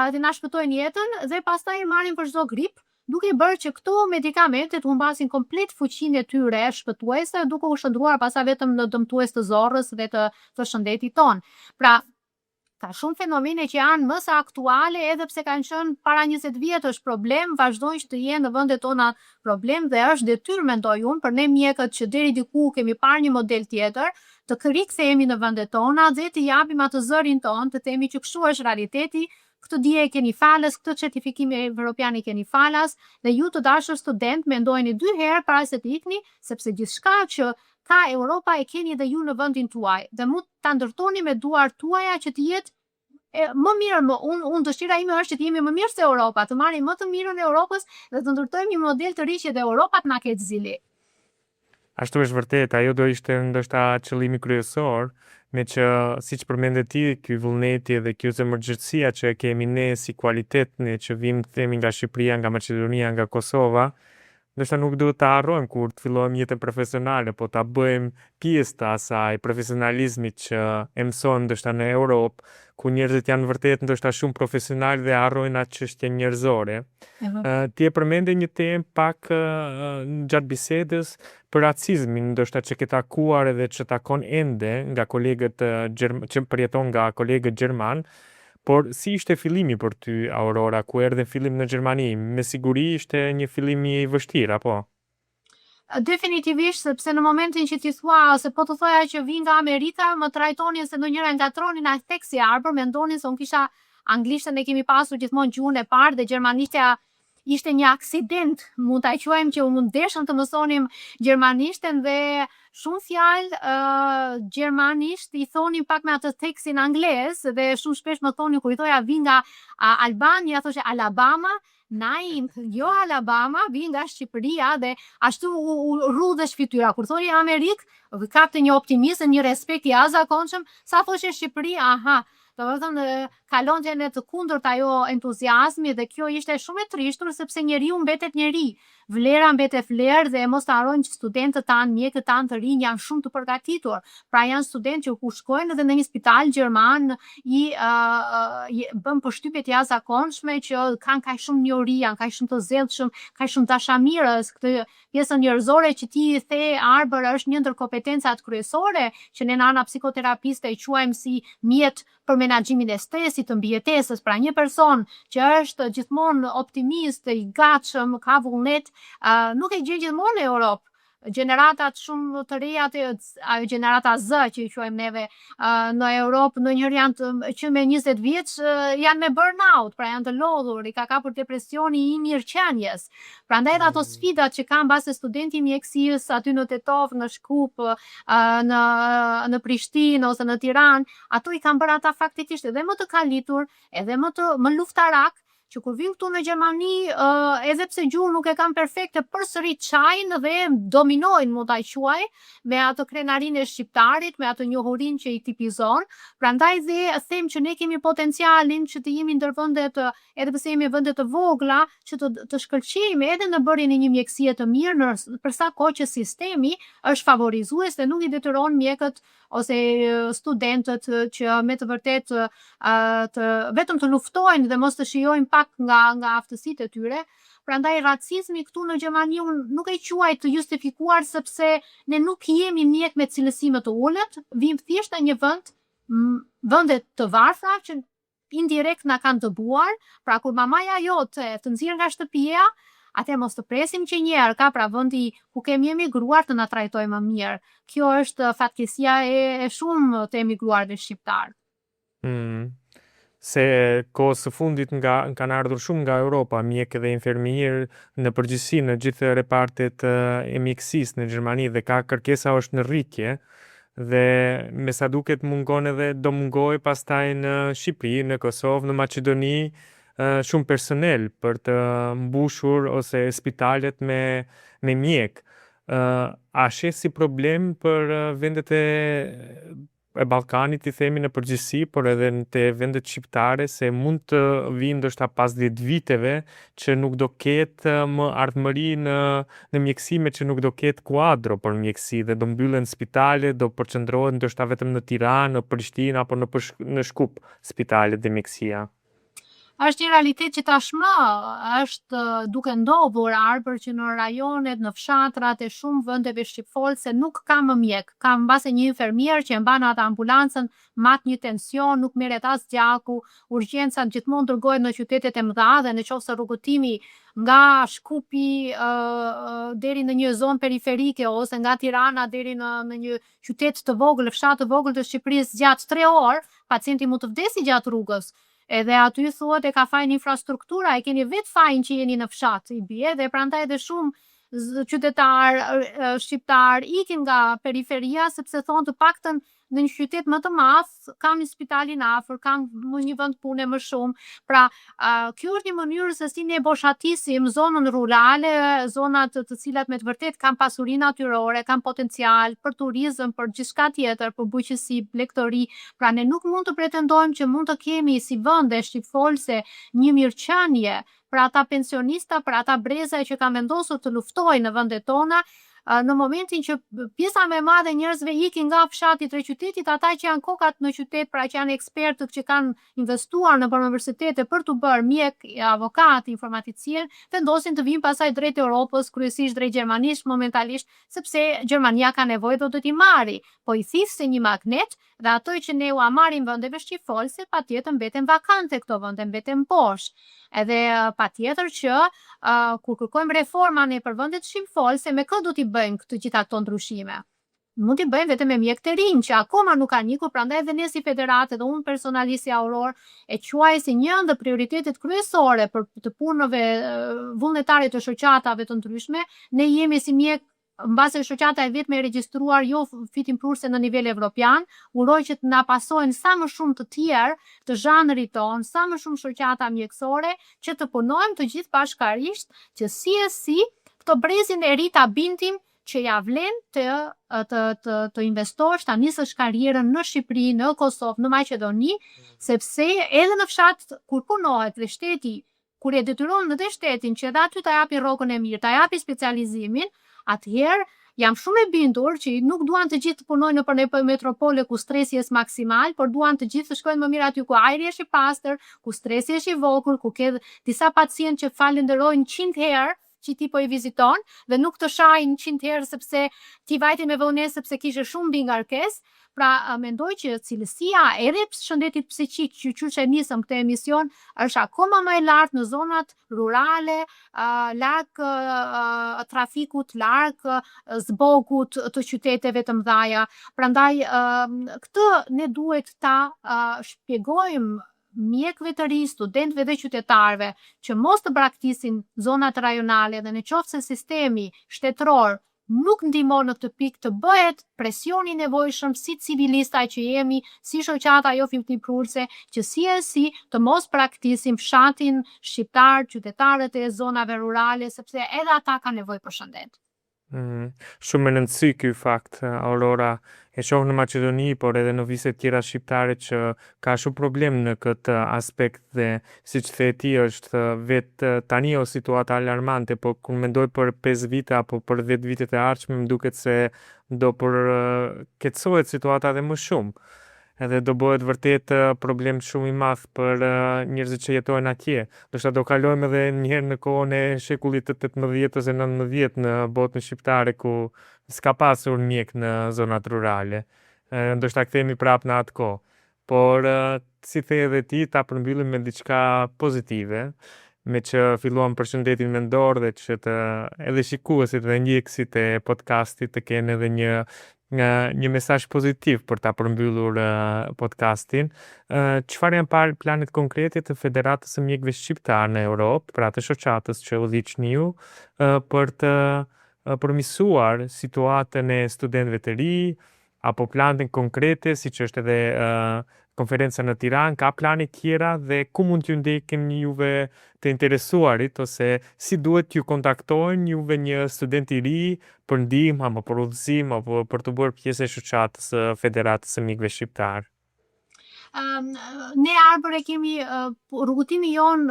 dhe na shpëtojnë jetën dhe pastaj e marrim për çdo grip, duke bërë që këto medikamente të humbasin komplet fuqinë e tyre shpëtuese, duke u shndërruar pastaj vetëm në dëmtues të zorrës dhe të shëndetit ton. Pra, ka shumë fenomene që janë më se aktuale, edhe pse kanë qenë para 20 vjetësh problem, vazhdojnë që të jenë në vendet tona problem dhe është detyrë, mendoj unë, për ne mjekët që deri diku kemi parë një model tjetër, të rikthehemi në vendet tona dhe të japim atë zërin ton, të themi që kështu është realiteti, këtë dije e keni falas, këtë certifikim evropian e keni falas dhe ju, të dashur student, mendojeni dy herë para se të ikni, sepse gjithçka që ka Europa e keni edhe ju në vendin tuaj dhe mund ta ndërtoni me duart tuaja që të jetë më mirë, më unë dëshira ime është që të jemi më mirë se Europa, të marrim më të mirën e Europës dhe të ndërtojmë një model të ri që edhe Europa të na ketë zili. Ashtu është vërtet, ajo do ishte ndoshta qëllimi kryesor, me që, siç përmende ti, ky vullneti dhe kjo zemërgjerësia që e kemi ne si kualitet, ne që vim, themi, nga Shqipëria, nga Maqedonia, nga Kosova, ndoshta nuk duhet ta harrojmë kur të fillojmë jetën profesionale, po ta bëjmë pjesë të asaj profesionalizmit që e mësojmë ndoshta në Europë, ku njerëzit janë vërtet ndoshta shumë profesional dhe harrojnë atë çështje njerëzore. Ti e përmende një temë pak gjatë bisedës për racizmin, ndoshta që ke takuar edhe që takon ende nga kolegët që përjeton nga kolegët gjerman, por si ishte fillimi për ty, Aurora, ku erdhe fillim në Gjermani? Me siguri ishte një fillim i vështirë, apo? Definitivisht, sepse në momentin që ti thua, ose po të thoja që vi nga Amerika, më trajtonin se ndonjëherë ngatronin aq tek si Arbër, mendonin se unë kisha anglishtën e kemi pasur gjithmonë gjuhën e parë dhe gjermanishtja ishte një aksident, mund ta quajmë, që u mundeshëm të mësonim gjermanishtën dhe shumë fjalë gjermanisht i thonin pak me atë teksin anglez dhe shumë shpesh më thonin, kur i thoja vi nga Albania, thoshe Alabama. Nein, jo Alabama, vi nga Shqipëria dhe ashtu u rrudhesh fytyra. Kur thoni Amerikë, kapte një optimizëm, një respekt i jashtëzakonshëm, sa thoshe Shqipëri, aha, do të thënë kalonte në të kundërt ajo entuziazmi dhe kjo ishte shumë e trishtur, sepse njeriu mbetet njeri, vlera mbetet vlerë dhe mos të harrojmë që studentët tanë, mjekët tanë të rinj janë shumë të përgatitur. Pra, janë studentë që ku shkojnë edhe në një spital gjerman i bën përshtypje të jashtëzakonshme që kanë kaq shumë njohuri, janë kaq shumë të zellshëm, kaq shumë dashamirës, këtë pjesën njerëzore që ti the, Arbër, është një ndër kompetencat kryesore që ne në ana psikoterapiste e quajmë si mjet për menaxhimin e stresit, të mbijetesës. Pra, një person që është gjithmonë optimist, i gatshëm, ka vullnet, nuk e gjen gjithmonë në Europë. Gjeneratat shumë të reja të ajo gjenerata Z që i quajmë neve në Europë, ndonjëherë janë të, që me 20 vjeç janë me burnout, pra janë të lodhur, i ka kapur depresioni i mirëqenies. Prandaj edhe ato sfidat që kanë mbase studenti i mjekësisë aty në Tetovë, në Shkup, në Prishtinë ose në Tiranë, ato i kanë bërë ata faktikisht edhe më të kalitur, edhe më luftarak, që kur vinë këtu në Gjermani, edhe pse gjuhën nuk e kanë perfekte, përsëri çajnë dhe dominojnë, mund ta quaj, me atë krenarinë e shqiptarit, me atë njohurinë që i tipizon. Prandaj dhe them që ne kemi potencialin që të jemi ndër vendet, edhe pse jemi vende të vogla, që të shkëlqejmë edhe në bërjen e një mjekësie të mirë, për sa kohë që sistemi është favorizues dhe nuk i detyron mjekët ose studentët që me të vërtetë vetëm të luftojnë dhe mos të shijojnë pak nga aftësitë e tyre. Prandaj racizmi këtu në Gjermani unë nuk e quaj të justifikuar, sepse ne nuk jemi mjek me cilësi më të ulët, vim thjesht në një vend, vende të varfra që indirekt na kanë dëbuar. Pra, kur mamaja jote të nxjerr nga shtëpia, atëherë mos të presim që një herë ka, pra, vendi ku kemi emigruar të na trajtojë më mirë. Kjo është fatkeqësia e shumë të emigruarve shqiptar. Se kohës së fundit kanë ardhur shumë nga Europa, mjekë dhe infermier në përgjithësi në gjithë repartet e mjekësisë në Gjermani dhe ka kërkesa është në rritje dhe me sa duket mungon edhe do mungojë pastaj në Shqipëri, në Kosovë, në Maqedoni, shumë personel për të mbushur ose spitalet me mjek. A sheh si problem për vendet e Ballkanit, i themi në përgjithësi, por edhe në te vendet shqiptare, se mund të vinë ndoshta pas 10 viteve që nuk do ketë më ardhmëri në mjekësi, me që nuk do ketë kuadro për mjekësi dhe do mbyllen spitale, do përqendrohen ndoshta vetëm në Tiranë, në Prishtinë apo në Shkup spitalet dhe mjekësia? Është një realitet që tashmë është duke ndodhur, Arbër, që në rajonet, në fshatrat e shumë vendeve shqipfolse nuk ka më mjek. Ka mbase një infermier që e mban atë ambulancën, mat një tension, nuk merret as gjaku, urgjencat gjithmonë dërgohen në qytetet e mëdha dhe në qoftë se rrugëtimi nga Shkupi deri në një zonë periferike ose nga Tirana deri në një qytet të vogël, fshat të vogël të Shqipërisë gjatë 3 orë, pacienti mund të vdesi gjatë rrugës. Edhe aty thuhet e ka fajin infrastruktura, e keni vetë fajin që jeni në fshat, i bie, dhe prandaj edhe shumë qytetar shqiptar ikin nga periferia, sepse thonë të paktën në një qytet më të madh kam një spitalin afër, kam më një vend pune më shumë. Pra, kjo është një mënyrë se si ne boshatisim zonën rurale, zonat të cilat me të vërtet kanë pasuri natyrore, kanë potencial për turizëm, për gjithçka tjetër, për bujqësi, blegtori. Pra, ne nuk mund të pretendojmë që mund të kemi si vende shqipfolse një mirëqenie për ata pensionista, për ata breza që kanë vendosur të luftojnë në vendet tona, në momentin që pjesa më e madhe e njerëzve ikin nga fshati drejt qytetit, ata që janë kokat në qytet, pra që janë ekspertët që kanë investuar në universitete për t'u bërë mjek, avokat, informaticien, vendosin të vinë pasaj drejt Europës, kryesisht drejt Gjermanisë momentalisht, sepse Gjermania ka nevojë dhe do t'i marri, po i thithë si një magnet dhe ato që ne ua marrim vendeve shqipfolse, patjetër mbeten vakante këto vende, mbeten bosh. Edhe patjetër që kur kërkojmë reforma ne për vendet shqipfolse, me kë do t'i bëjmë këtë gjitha këto ndryshime? Mund t'i bëjmë vetëm me mjek të rinj që akoma nuk kanë ikur, prandaj edhe ne si federatë dhe unë personalisht si Auror e quaj si një ndër prioritetet kryesore për të punëve vullnetare të shoqatave të ndryshme. Ne jemi si mjek mbase shoqata e vetme e regjistruar jo fitimprurse në nivel evropian, uroj që të na pasojnë sa më shumë të tjerë të zhanrit ton, sa më shumë shoqata mjekësore, që të punojmë të gjithë bashkarisht, që si e si këto brezin e ri ta bindim që ja vlen të investosh, ta nisësh karrierën në Shqipëri, në Kosovë, në Maqedoni, sepse edhe në fshat kur punohet dhe shteti, kur e detyron dhe shtetin që edhe aty ta japi rrogën e mirë, ta japi specializimin, atëherë jam shumë e bindur që nuk duan të gjithë të punojnë nëpër metropole ku stresi është maksimal, por duan të gjithë të shkojnë më mirë aty ku ajri është i pastër, ku stresi është i vogël, ku ke disa pacientë që falenderojnë 100 herë që ti po i viziton dhe nuk të shajnë 100 herë sepse ti vajti me vonesë sepse kishe shumë mbi ngarkesë. Pra, mendoj që cilësia edhe shëndetit psikik që qysh e nisëm këtë emision është akoma më e lartë në zonat rurale, larg trafikut, larg zbogut të qyteteve të mëdha. Prandaj këtë ne duhet ta shpjegojmë mjekëve të rinj, studentëve dhe qytetarëve që mos të braktisin zonat rajonale dhe në qoftë se sistemi shtetëror nuk ndihmon në këtë pikë të bëhet presioni i nevojshëm si civilista që jemi, si shoqata jo fitimprurëse, që si e si të mos braktisim fshatin shqiptar, qytetarët e zonave rurale, sepse edhe ata kanë nevojë për shëndet. Shumë me rëndësi ky fakt, Aurora. E shoh në Maqedoni, por edhe në viset tjera shqiptare që ka shumë problem në këtë aspekt dhe siç the ti është vetë tani o situata alarmante, po kur mendoj për 5 vite apo për 10 vitet e ardhshme, më duket se do përkeqësohet situata edhe më shumë. Edhe do bëhet vërtet problem shumë i madh për njerëzit që jetojnë atje. Ndoshta do kalojmë edhe një herë në kohën e shekullit të 18 ose 19 në botën shqiptare ku s'ka pasur mjek në zonat rurale. Ndoshta kthehemi prapë në atë kohë. Por si the edhe ti, ta përmbyllim me diçka pozitive, me që filluam për shëndetin mendor dhe që të edhe shikuesit dhe ndjekësit e podcastit të kenë edhe një mesazh pozitiv për ta përmbyllur podcastin. Çfarë janë parë planet konkrete të Federatës së Mjekëve Shqiptar në Europë, pra të shoqatës që udhëhiqni ju, për të përmirësuar situatën e studentëve të ri, apo plane konkrete, siç është edhe konferenca në Tiranë, ka plane tjera dhe ku mund t'ju ndjekin juve të interesuarit ose si duhet t'ju kontaktojnë juve një student i ri për ndihmë apo për udhëzim apo për të bërë pjesë e shoqatës së Federatës së Mjekëve Shqiptar. Ne Arbër e kemi rrugëtimi jon,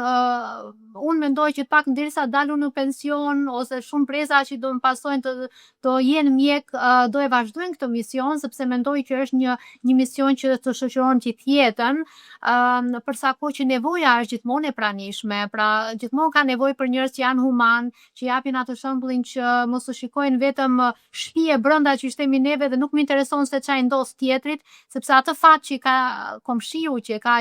unë mendoj që pak derisa dalu në pension ose shumë breza që do më pasojnë të jenë mjek, do e vazhdojnë këtë mision, sepse mendoj që është një mision që të shoqëron gjithë jetën, për sa kohë që nevoja është gjithmonë e pranishme, pra gjithmonë ka nevojë për njerëz që janë human, që japin atë shembullin që mos të shikojnë vetëm shtëpi brenda që themi neve dhe nuk më intereson se çfarë ndodh tjetrit, sepse atë fat që ka komshiu, që ka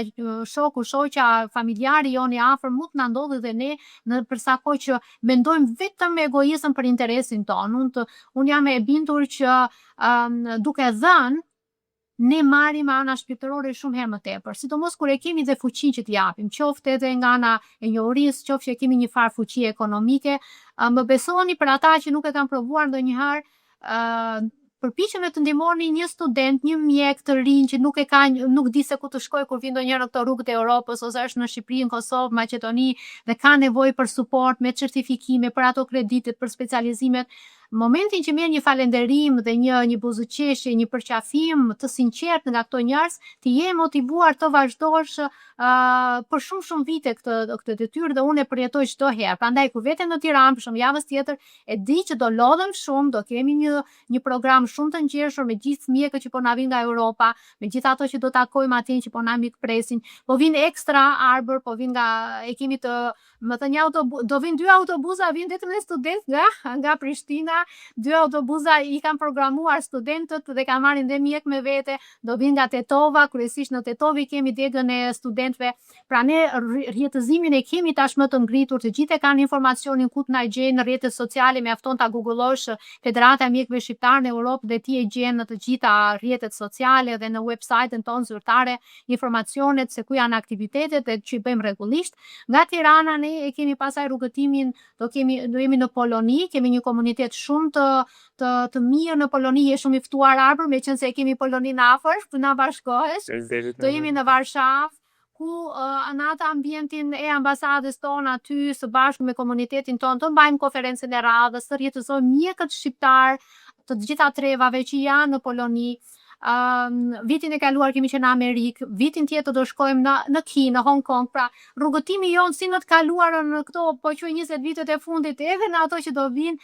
shoku, shoqja, familjari jon i afërm, mund të na ndodhi dhe ne në për sa kohë që mendojmë vetëm me egoizëm për interesin tonë. Unë jam e bindur që duke dhënë ne marrim nga ana shpirtërore shumë herë më tepër, sidomos kur e kemi dhe fuqinë që të japim, qoftë edhe nga ana e njohurisë, qoftë që e kemi një farë fuqi ekonomike. Më besoni për ata që nuk e kanë provuar ndonjëherë, përpiqemi të ndihmoni një student, një mjek të rinj që nuk e ka, nuk di se ku të shkojë kur vjen ndonjëherë në këto rrugët e Europës ose është në Shqipëri, në Kosovë, Maqedoni dhe ka nevojë për suport me certifikime, për ato kreditet, për specializimet. Momentin që merr një falënderim dhe një buzëqeshje, një përqafim të sinqert nga këto njerëz, ti je motivuar të vazhdosh për shumë shumë vite këtë detyrë dhe unë e përjetoj çdo herë. Prandaj kur vete në Tiranë, për shembull javës tjetër, e di që do lodhem shumë, do kemi një program shumë të ngjeshur me gjithë mjekët që po na vinë nga Europa, me gjithë ato që do takojmë atje që po na mikpresin. Po vinë ekstra Arbër, po vinë nga e kemi të, më thënë një autobu, do vinë dy autobuza, vinë vetëm me student nga Prishtina, dy autobuza i kanë programuar studentët dhe kanë marrin dhe mjek me vete, do vinë nga Tetova, kryesisht në Tetovë i kemi degën e studentëve. Pra ne rrjetëzimin e kemi tashmë të ngritur, të gjithë e kanë informacionin ku të na gjejnë në rrjetet sociale, mjafton ta googullosh Federata e Mjekëve Shqiptar në Europë dhe ti e gjen në të gjitha rrjetet sociale dhe në website-in tonë zyrtare informacionet se ku janë aktivitetet dhe që i bëjmë rregullisht. Nga Tirana ne e kemi pasaj rrugëtimin, do jemi në Poloni, kemi një komunitet shumë të mirë në Poloni, je shumë i ftuar Arbër, meqense e kemi Poloninë afër, ku na bashkohesh. Faleminderit, Do jemi në Varshavë, ku në atë ambientin e ambasadës tonë aty së bashku me komunitetin tonë të mbajmë konferencën e radhës, të rrjetëzojmë mjekët shqiptar të të gjitha trevave që janë në Poloni. Vitin e kaluar kemi qenë në Amerikë, vitin tjetër do shkojmë në Kinë, në Hong Kong, pra rrugëtimi jon si në të kaluarën në këto po quaj 20 vitet e fundit edhe në ato që do vinë,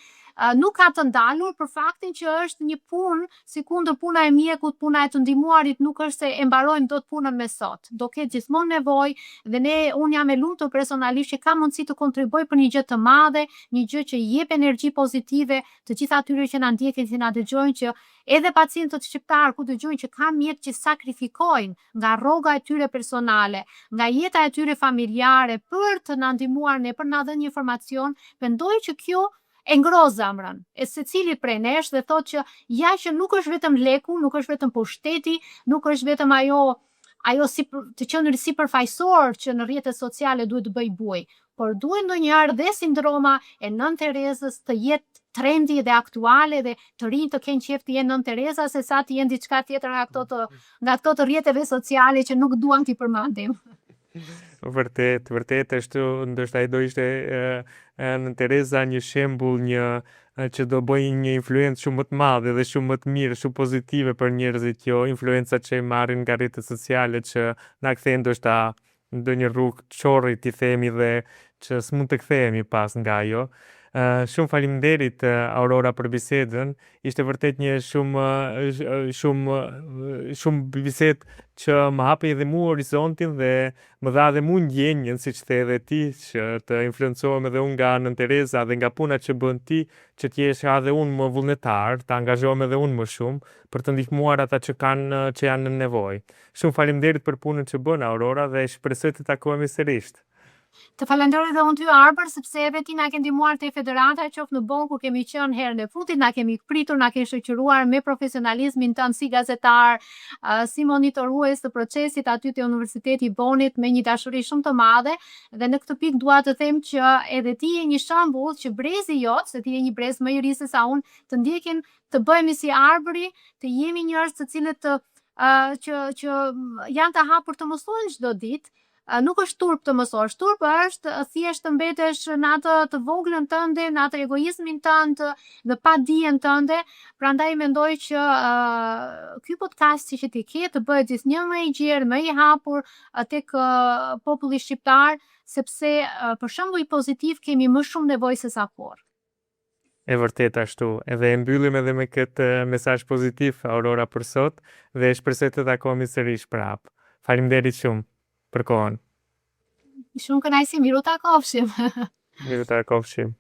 Nuk ka të ndalur për faktin që është një punë, sikundër puna e mjekut, puna e të ndihmuarit nuk është se e mbarojmë dot punën me sot. Do ketë gjithmonë nevojë dhe ne unë jam e lumtur personalisht që kam mundësi të kontribuoj për një gjë të madhe, një gjë që jep energji pozitive të gjithë atyre që na ndjekin, që na dëgjojnë, që edhe pacientët shqiptar ku dëgjojnë që ka mjek që sakrifikojnë nga rroga e tyre personale, nga jeta e tyre familjare për të na ndihmuar ne, për na dhënë një informacion, mendoj që kjo e ngroh zemrën e secilit prej nesh dhe thotë që ja që nuk është vetëm leku, nuk është vetëm pushteti, nuk është vetëm ajo si të qenurit sipërfaqësor që në rrjetet sociale duhet të bëj bujë, por duhet ndonjëherë dhe sindroma e Nënë Terezës të jetë trendi dhe aktuale dhe të rinj të kenë qejf të jenë Nënë Tereza se sa të jenë diçka tjetër nga këto të rrjeteve sociale që nuk duam t'i përmendim. Vërtet, vërtet ashtu, ndoshta ai do ishte Nënë Tereza një shembull, një që do bëjë një influencë shumë më të madhe dhe shumë më të mirë, shumë pozitive për njerëzit, jo influencat që i marrin nga rrjetet sociale, që na kthejnë ndoshta ndonjë rrugë qorri, ti themi, dhe që s'mund të kthehemi pas nga ajo. Shumë faleminderit, Aurora, për bisedën. Ishte vërtet një shumë shumë shumë bisedë që më hapi edhe mu horizontin dhe më dha edhe mu ndjenjën, siç the edhe ti, që të influencohem edhe unë nga Nënë Tereza dhe nga puna që bën ti, që të jesh edhe unë më vullnetar, të angazhohem edhe unë më shumë për të ndihmuar ata që janë në nevojë. Shumë faleminderit për punën që bën, Aurora, dhe shpresoj të takohemi sërish. Të falenderoj edhe unë ty, Arbër, sepse edhe ti na ke ndihmuar te federata, qoftë në Bonn ku kemi qenë herën e fundit, na kemi pritur, na ke shoqëruar me profesionalizmin tënd si gazetar, si monitorues të procesit aty te Universiteti i Bonit me një dashuri shumë të madhe, dhe në këtë pikë dua të them që edhe ti je një shembull që brezi jot, se ti je një brez më i ri se sa unë, të ndjekin, të bëhemi si Arbëri, të jemi njerëz të cilët që janë të hapur të mësojnë çdo ditë. Nuk është turp të mësosh, turp është thjesht të mbetesh në atë të voglën tënde, në atë egoizmin tënd, në padijen tënde. Prandaj mendoj që ky podcast që ti ke të bëhet gjithnjë më i gjerë, më i hapur tek populli shqiptar, sepse për shembull pozitiv kemi më shumë nevojë se sa kurrë. E vërtet ashtu. Edhe e mbyllim edhe me këtë mesazh pozitiv, Aurora, për sot dhe shpresoj të takohemi sërish prapë. Faleminderit shumë për kohën. Shumë kënaqësi, miru takofshim. Miru takofshim.